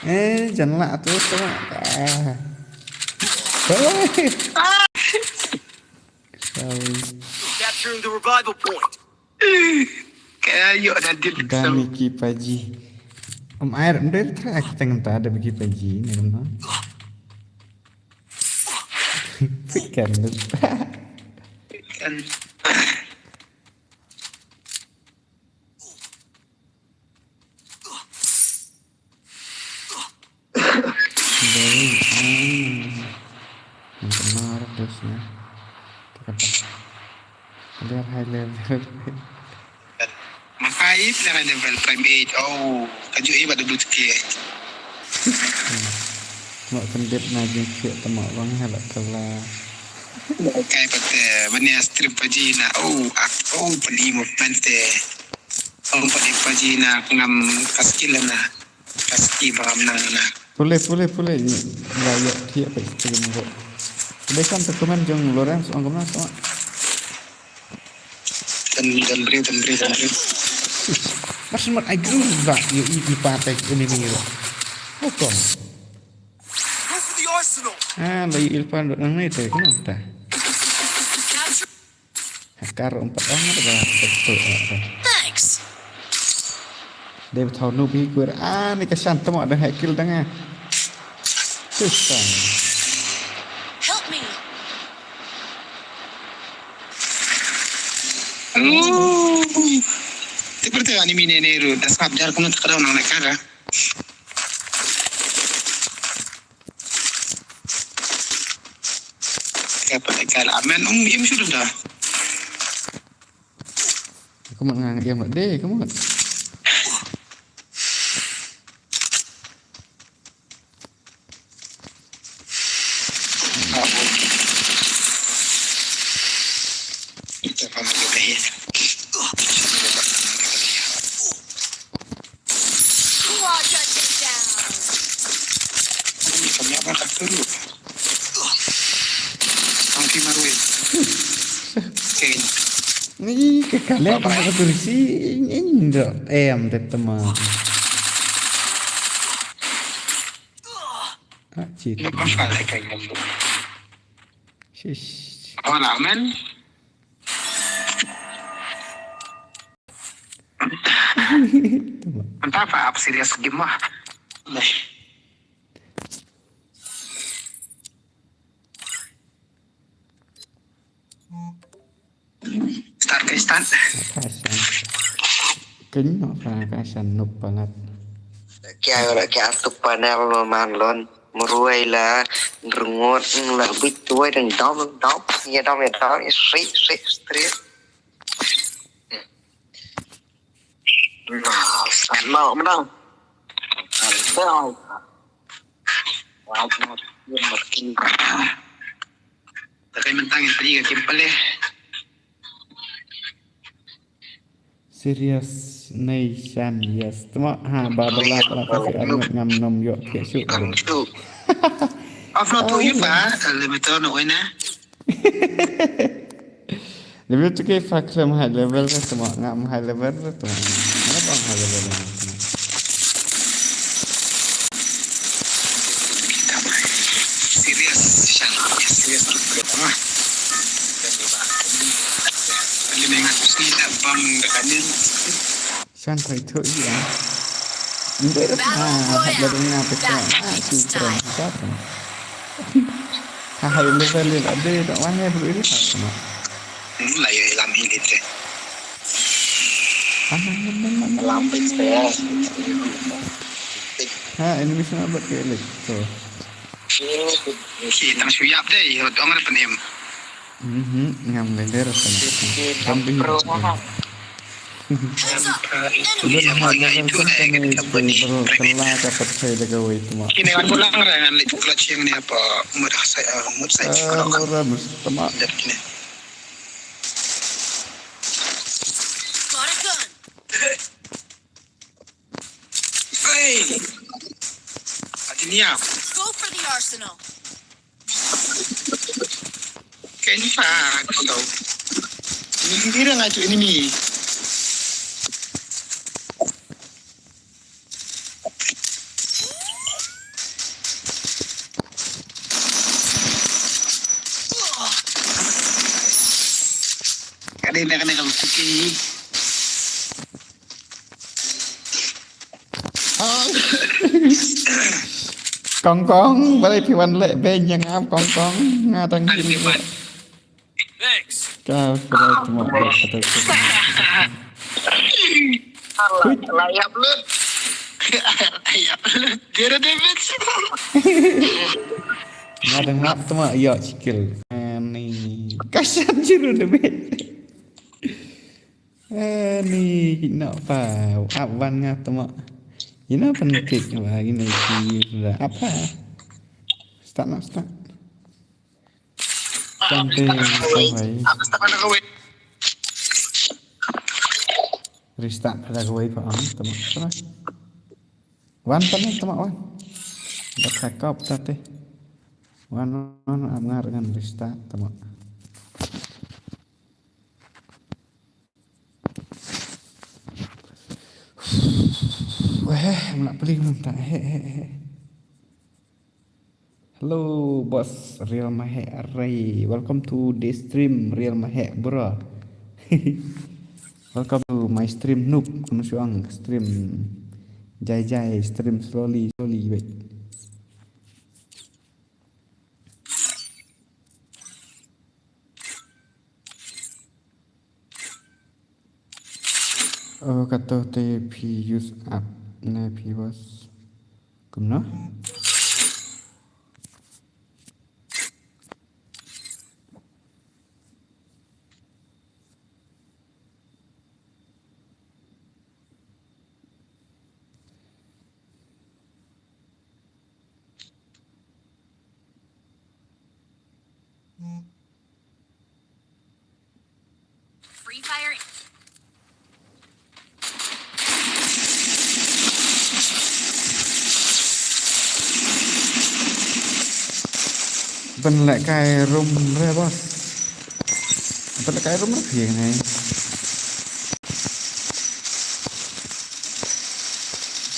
Eh, jan la tu tama. Ah. Oi. Sorry. Capturing the revival point. Kaya yo da dit. Da Mickey PUBG. Am air ndel tra ak teng ta da Mickey PUBG ne no. Kan. Kan. Baik, hmm. Yang kena terus ya. Kita kata. Biar high level. Makai player high level prime eight. Oh, kaju iba double ticket. Mak kendip na jingkhiah temak bang halak kala. Kai pate bani stream PUBG na. Oh, ak oh peli movement te. Ong pat ïa pajina ngam ka skill na. Ka skill ba ngam nang na. Pule pule pule ni. La ïa thiah pat skill mo. Pule kan te comment jong Lawrence ong kumno sama. Dan dan beri dan beri dan beri. Mas mat ai gru ba ïa i i pa te ini ni. Hukum. Go for the arsenal. Ah, la ïa i pa dok nang ni te kumno ta. Hakar empat orang ada ba betul. Thanks. Dia betul nu bi kuir ah ni kesan temo ada hak kill tengah. Susah. Help me. Aduh. Seperti anime ni ni ru dah sabjar kena tak ada orang nak kara. Ka pat ka la men um im shu da. Ka mut nga im la de ka mut. Ita ka mut ka hin. Squad got taken down. Kami apa tak tahu. Ang di Marwil. Okay. Ni ka kale ka ka kursi indo em de tama. Ah, cit. Ni apa kale ka yang tu? Shish. Hola, man. Entah apa, apa serius game lah. Start ke start. Kenyo ka ka san nup palat. Kya ora kya tu panel lo man lon. Meruai la rengot la bit tuai deng dom dom. Ya dom ya dom. Sri sri sri. Nah, menang. Menang. Takai mentang yang tadi kaki pelih. Serious nation, yes. Tama ha ba ba la la ka si arngut ngam nom yo ke shu. Afro tu yu ba, le betul no wena. Level tu ke fa khlem high level ka semua ngam high level tu. Ngam high level. Shan, yes, yes, yes, yes, ah. Shan, try to eat, ah. Hindi, ah, hap da dengar peta, ah, si Trump, siapa? Ah, hai, level ni, ada, tak mana, bro, ini siapa, no? Hmm, lah, ya, lam ini, deh. Ah, nah, nah, nah, nah, nah. Lam, eh. Ha, ini bisa buat ke, like, so. Ki tang shu ïap dei, ong re pynim. Mhm, ngam lei lei re pynim. Kan bing. Udah ha, jangan itu kan itu, bro, kela ka pat sai da kawei tma. Kine kan pulang re ngan leit clutch yang ni apa, mut sai, mut sai. Ora mesti tma. Dep kine. Hey! Adinia. Go for the arsenal. Kenapa kau? Ini dia ngai tu enemy. Ada yang kena kena kau cooking ni. Kong kong, balei phi wan leh beiñ ïa nga kong kong, nga dang. Thanks. Ka balei tma ba ka ta. Alah, layap lut. Layap lut. Zero damage. Nga dang hap tma ïa skill. Ani. Ka shan zero damage. Eh, ni, no, pa, ap wan nga tma. Ina pan kik ba, ina ki ra, apa? Start, no, start. Sampai, sampai. Restart pada kawei pa, am, tma, tma. Wan, tma, tma, wan. Dah cakap tadi. Wan, wan, ap ngar ngan restart, tma. Weh, mla peli mynta. He, he, he. Hello, boss, Real Mahek Array. Welcome to the stream, Real Mahek, bro. Welcome to my stream, noob. Kunu suang stream. Jai, jai, stream slowly, slowly, wait. Oh, kato te phi use app ne phi was. Kumno? Free Fire. Ban leh kai room re, boss. Ban leh kai room re phi ngai.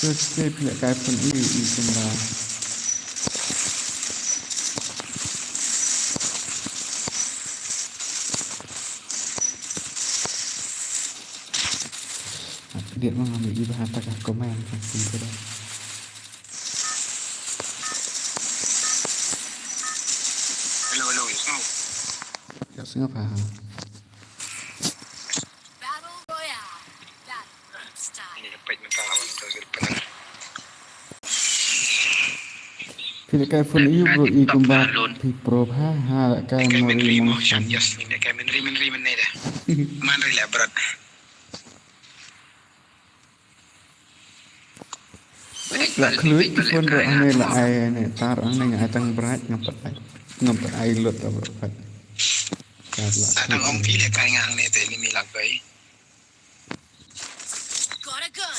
Subscribe leh kai pun i i kumba. Update ma ngam ïohi bha ta ka comment ka kum ka da. Hello, hello, yes, no. Ïa sngap ha. Battle Royale. Battle Royale style. Ini dapat minta lawan tu, saya pernah. Phi leh kai phone ïu bro, i kumba phi pro bha, ha leh kai memory mo shan. Yes, ni leh kai memory, memory men ne da. Man ri leh bro. La khluit ki phone ruh hangne la ai ne tar hangne nga ai tang bright ngam pat ai. Ngam pat ai lut ruh pat. Ka la. Sa tang ong phi leh kai nga hangne te enemy la kai. Got a gun.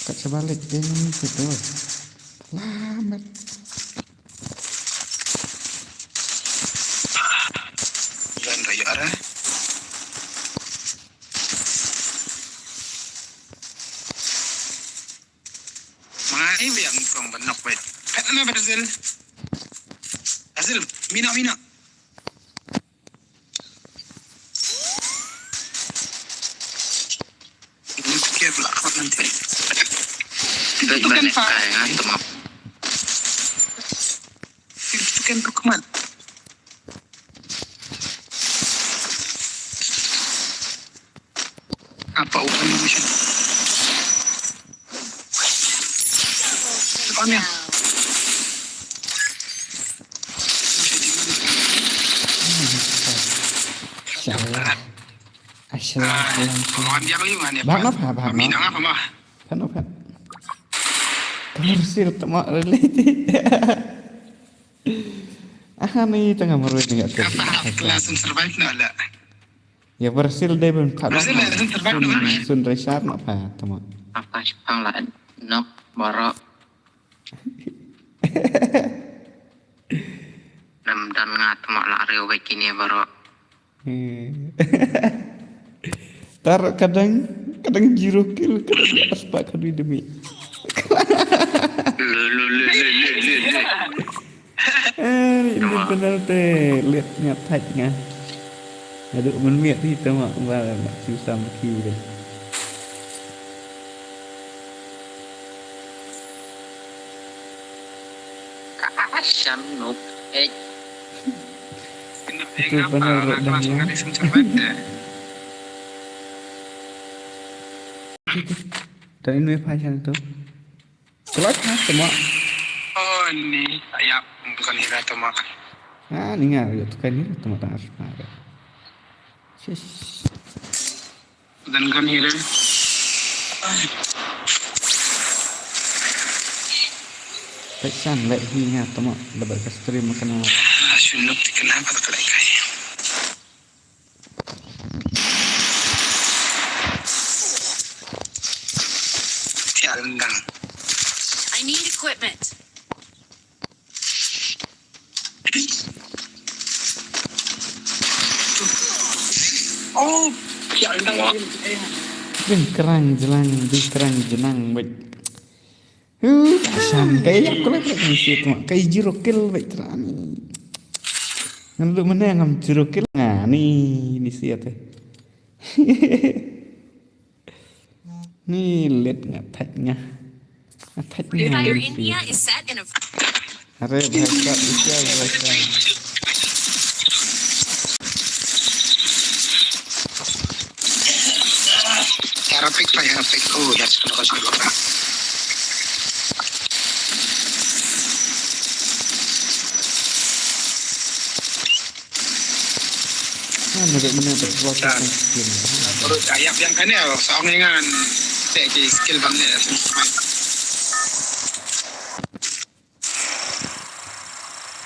Kat sa balik enemy situ. Lamat. Yan raya arah. Ei, biang kong ban nok bet. Pet na Brazil. Brazil, mina, mina. Ini tu kaya pula kau nanti. Itu kan, Pak. Itu kan, Pak. Apa urusan ini? Apa ni? Masya Allah. Masya Allah. Bah, bah, bah, bah. Bah, bah. Bah, bah. Commercial tama related. Ah, ni tengah marwei ni kat. Apa, langsung survive na la? Ya, berhasil deh, ben. Berhasil deh, ben. Sun Richard nak apa, tama. Apa sih pang la nok baroh. Nam dan nga tama la riu baik ini baroh. Hmm. Tar kadang, kadang zero kill, kadang di atas pak kadang demi. Lu, lu, lu. Eh, ini benar teh, lihat nyat hack nga. Aduh, men miat ni tama, bal, bal, susah maki deh. Ka sham nuk, eh. Itu benar, Rok, dah, ya. Dan ini apa yang tu? Selak, ha, tama. Oh, ni, ayap, bukan hira tama. Ah, ni nga, ya, tu kan hira tama, tak asma. Sis. Dan kan hira. Peksan leh hi nga tama, dapat ka stream makan. Ah, sunuk di kenapa tak leh kai. Tiang lang. I need equipment. Oh, ya Allah. Ding kerang jelang, ding kerang jenang, wait. Huh, kasan, kai aku lah tak mesti tu, kai zero kill baik terani. Ngan lu mana ngam zero kill ngani ni siat eh. Ni let nga thach nga. Nga thach nga. Fire in here is set in a Are bhai ka ika bhai ka. Yarapik pa yarapik. Oh, ya sudah kau sudah. Nah, mereka mana betul. Terus ayap yang kena song dengan tek skill bang ni.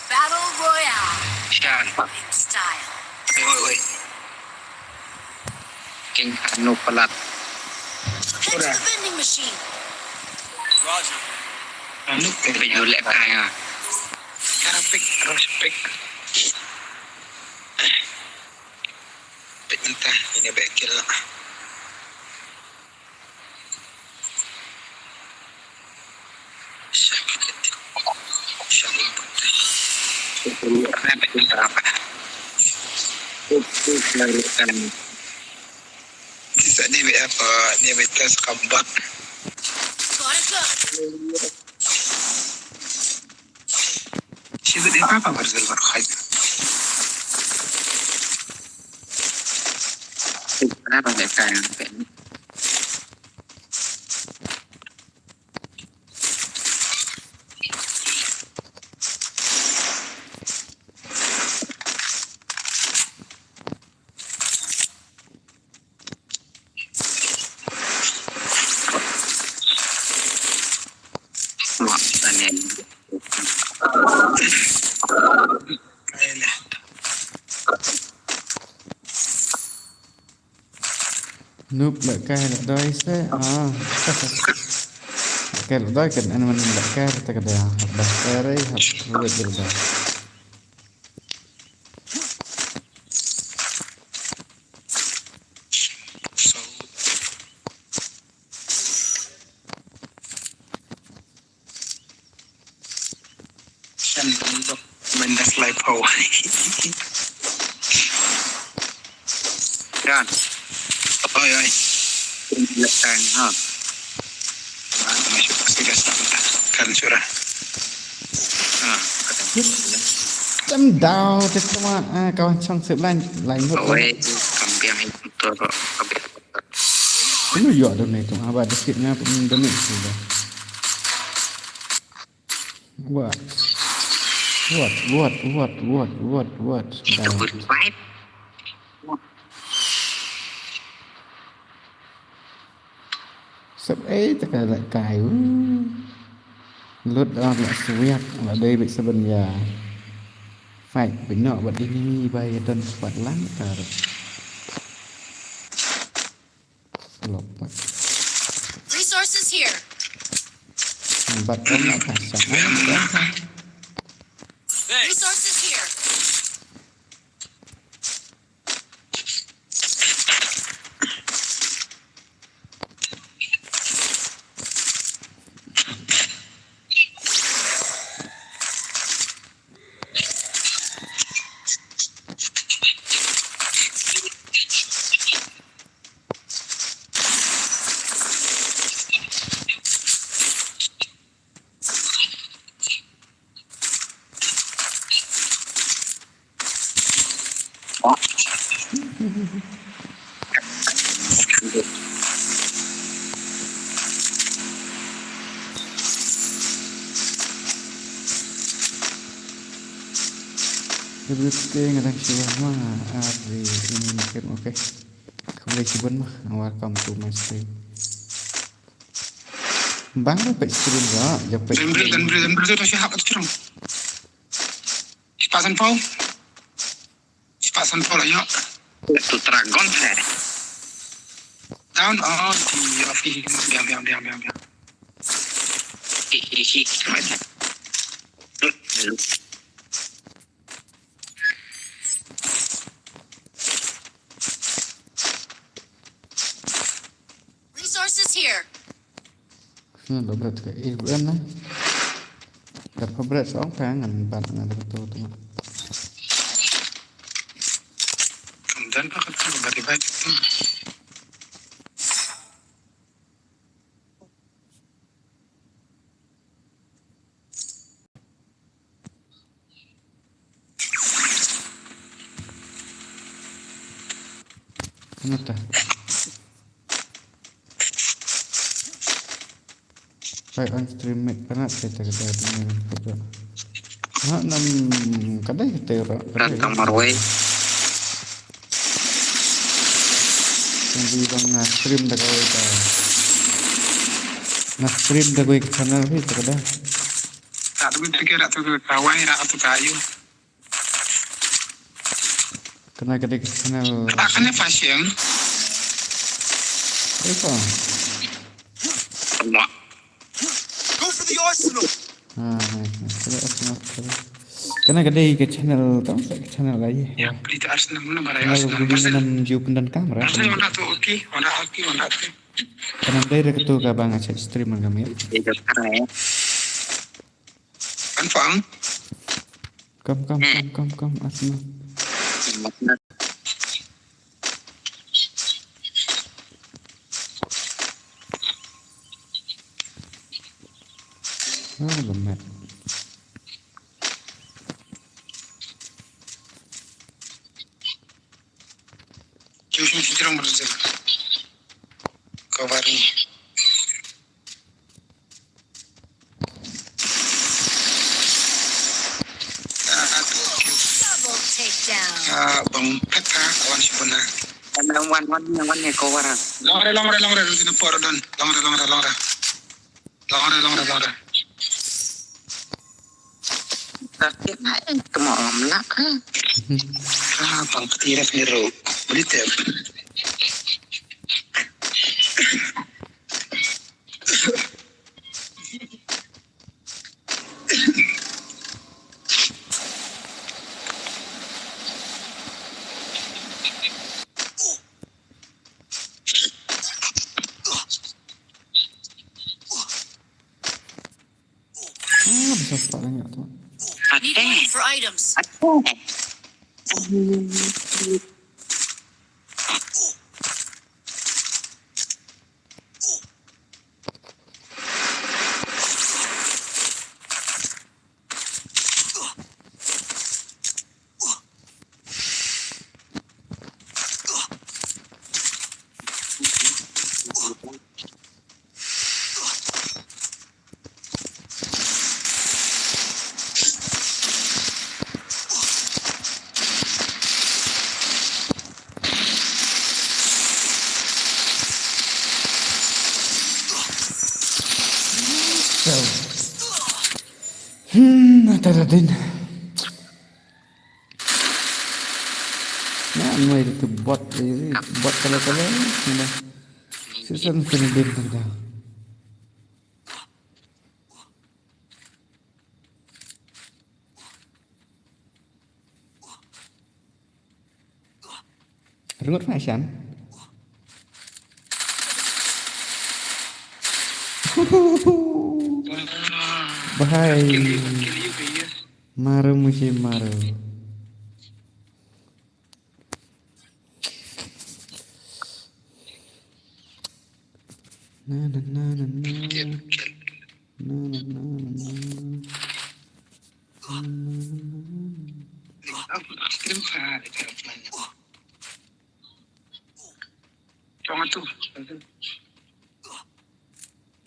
Battle Royale. Style. Oi, oi. King Hanu pelat. Head to the vending machine. Roger. Anu ke bejulek kaya. Cara pick, terus pick. Pick mentah, ini back kill lah. Sisa ni bit apa? Ni bit tas kabat. Sisa ni apa, Marcel Markhaj? Apa dia kan? Noob lehkai lehkai se. Ah. Lehkai lehkai kan, an man lehkai ta ka da. Hap lehkai re, hap lehkai lehkai. Minus lai pau. Kan. Oi, oi. Letang ha. Kan surah. Ha. Tam dau te tuma, ah, kawan chong sip lain, lain mut. Oi, kampiang itu tu. Lu yo donate tu, aba dikit nga pun donate tu dah. What? What? What? What? What? What? What? It's a good fight. Sep eh taka la kai. Lut ong la suyak la dei bit seben ya. Fight bit no bat ini bai don bat lang kar. Lok bat. Resources here. Bat on la pasang. Resources here. Everything ada siwa ma ari ini mungkin oke. Khublei shibun ma, welcome to my stream. Bang ba pek stream ga, ya pek. Dan beri dan beri dan beri tu siapa tu cerong. Siapa san pau? Siapa san pau lah yo. Tu dragon hai. Down oh di office. Diam diam diam diam diam. Hihihi. Resources here. Hmm, doblet ka eh bren na. Dapat bret song kan ngan bat ngan dapat tu tu. Dan pakai tu dari baik tu. Ano ta? Try on stream mic pa na te te te. Ha nam kadai te ra. Ran tang marwei. Tang di bang nga stream da kawei ta. Nga stream da kawei ka channel hi ta kadai. Rat tu ke rat tu ke kawai rat tu kayu. Kena ka dei ka channel. Ata kane fashion. Iko. Semua. Go for the arsenal. Ah, nice, nice. Kena arsenal, kena. Kena ka dei ka channel, tang sa ka channel lagi. Ya, beli ta arsenal mana bara arsenal. Channel beli nam ju pendan kamera. Arsenal mana tu, okey, mana okey, mana okey. Kena dei dei tu ka bang acak stream kami. Dei ka kena ya. Kan faham? Kam kam kam kam kam asma. Ah, lemet. Jujur sih jerang berhasil. Kabar ni. Double takedown. Ah, bang peta kawan si benar. Wan wan wan wan wan ni ko wara. Long re long re long re sini por don. Long re long re long re. Long re long re long re. Tapi ai kemo ngam lak ha. Ah, bang peti ras ni ro. Beli tep. Ah, bisa start lagi tu. At Need money for items. Hmm, tara din. Na noi tu bot, eh, bot kala kala. Sisa sini din tu dah. Rengut fashion. Bahai. Maru musim maru. Na na na na na. Na na na na na.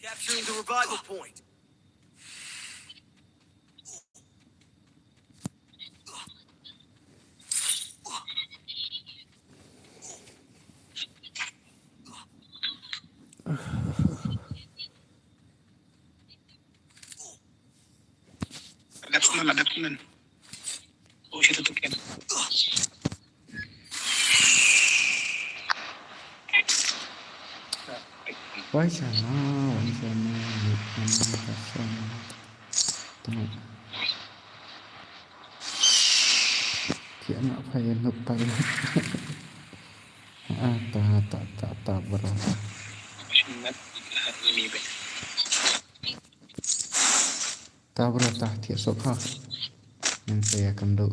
Capturing the revival point. Adaptment, adaptment. Oh, shit, itu kan. Wai sana, wai sana, wai sana, wai sana. Tengok. Tiada nak payah, nak payah. Ah, ta, ta, ta, ta, bro. Ta bro, ta, thiah suk ha. Ngan sa ïa kam duh.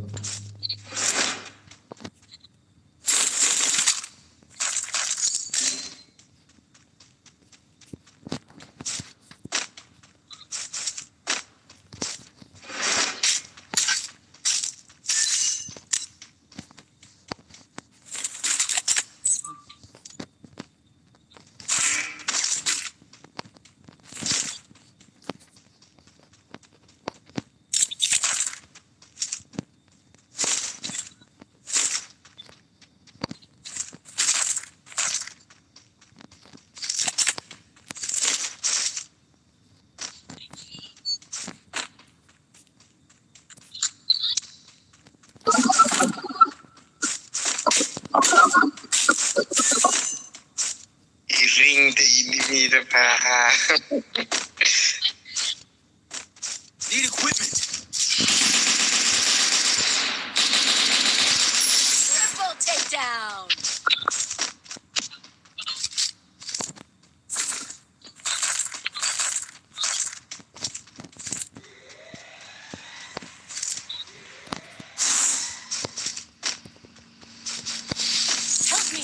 Iring te ini mi te pa. Need equipment. Triple takedown. Help me.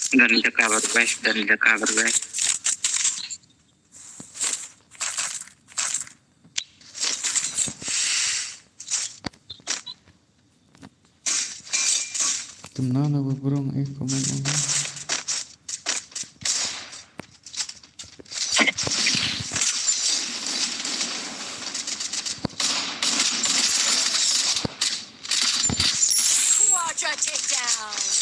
Done the cover, guys. Done the cover, guys. Tum na na ba brong eh, comment na. Quadra takedown.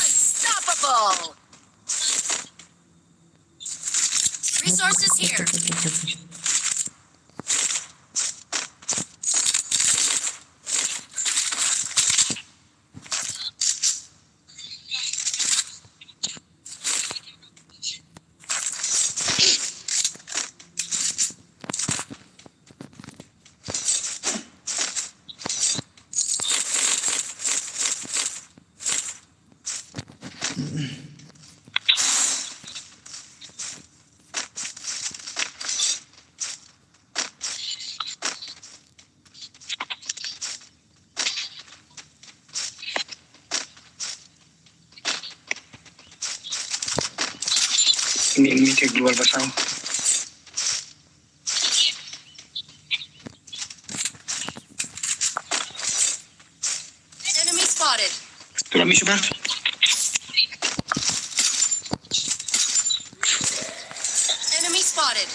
Unstoppable. Resources here. Ni mi te global ba saw. Enemy spotted. Tula mi shubar. Enemy spotted.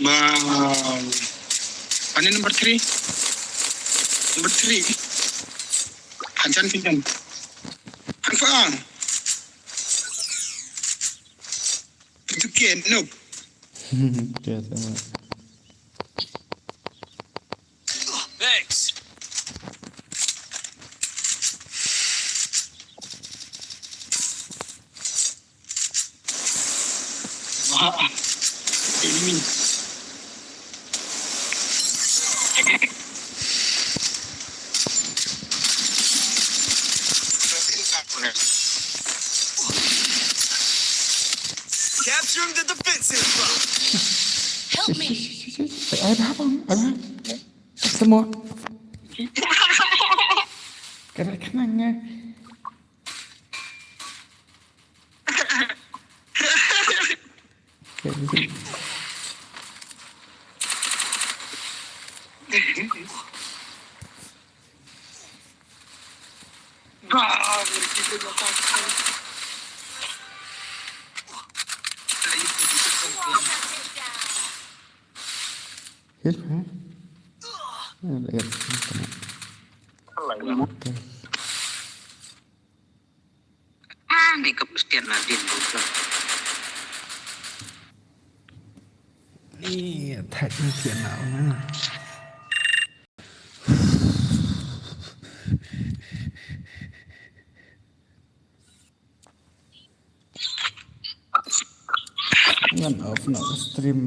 Ba, ani number three. Number three. Hanchan pinjam. Hanfa. Itu kian, noob. Yes, I'm right. Thanks. Wah. Ini. Capturing the defensive. Help me. Ay, ay, ay. Semua. Kena, kena, nge. Heal, ha? Ah, dah, dah, dah. Ah, ni ke Kristian Nadine buka. Ni attack ni Kristian Nadine. Ngan off na stream.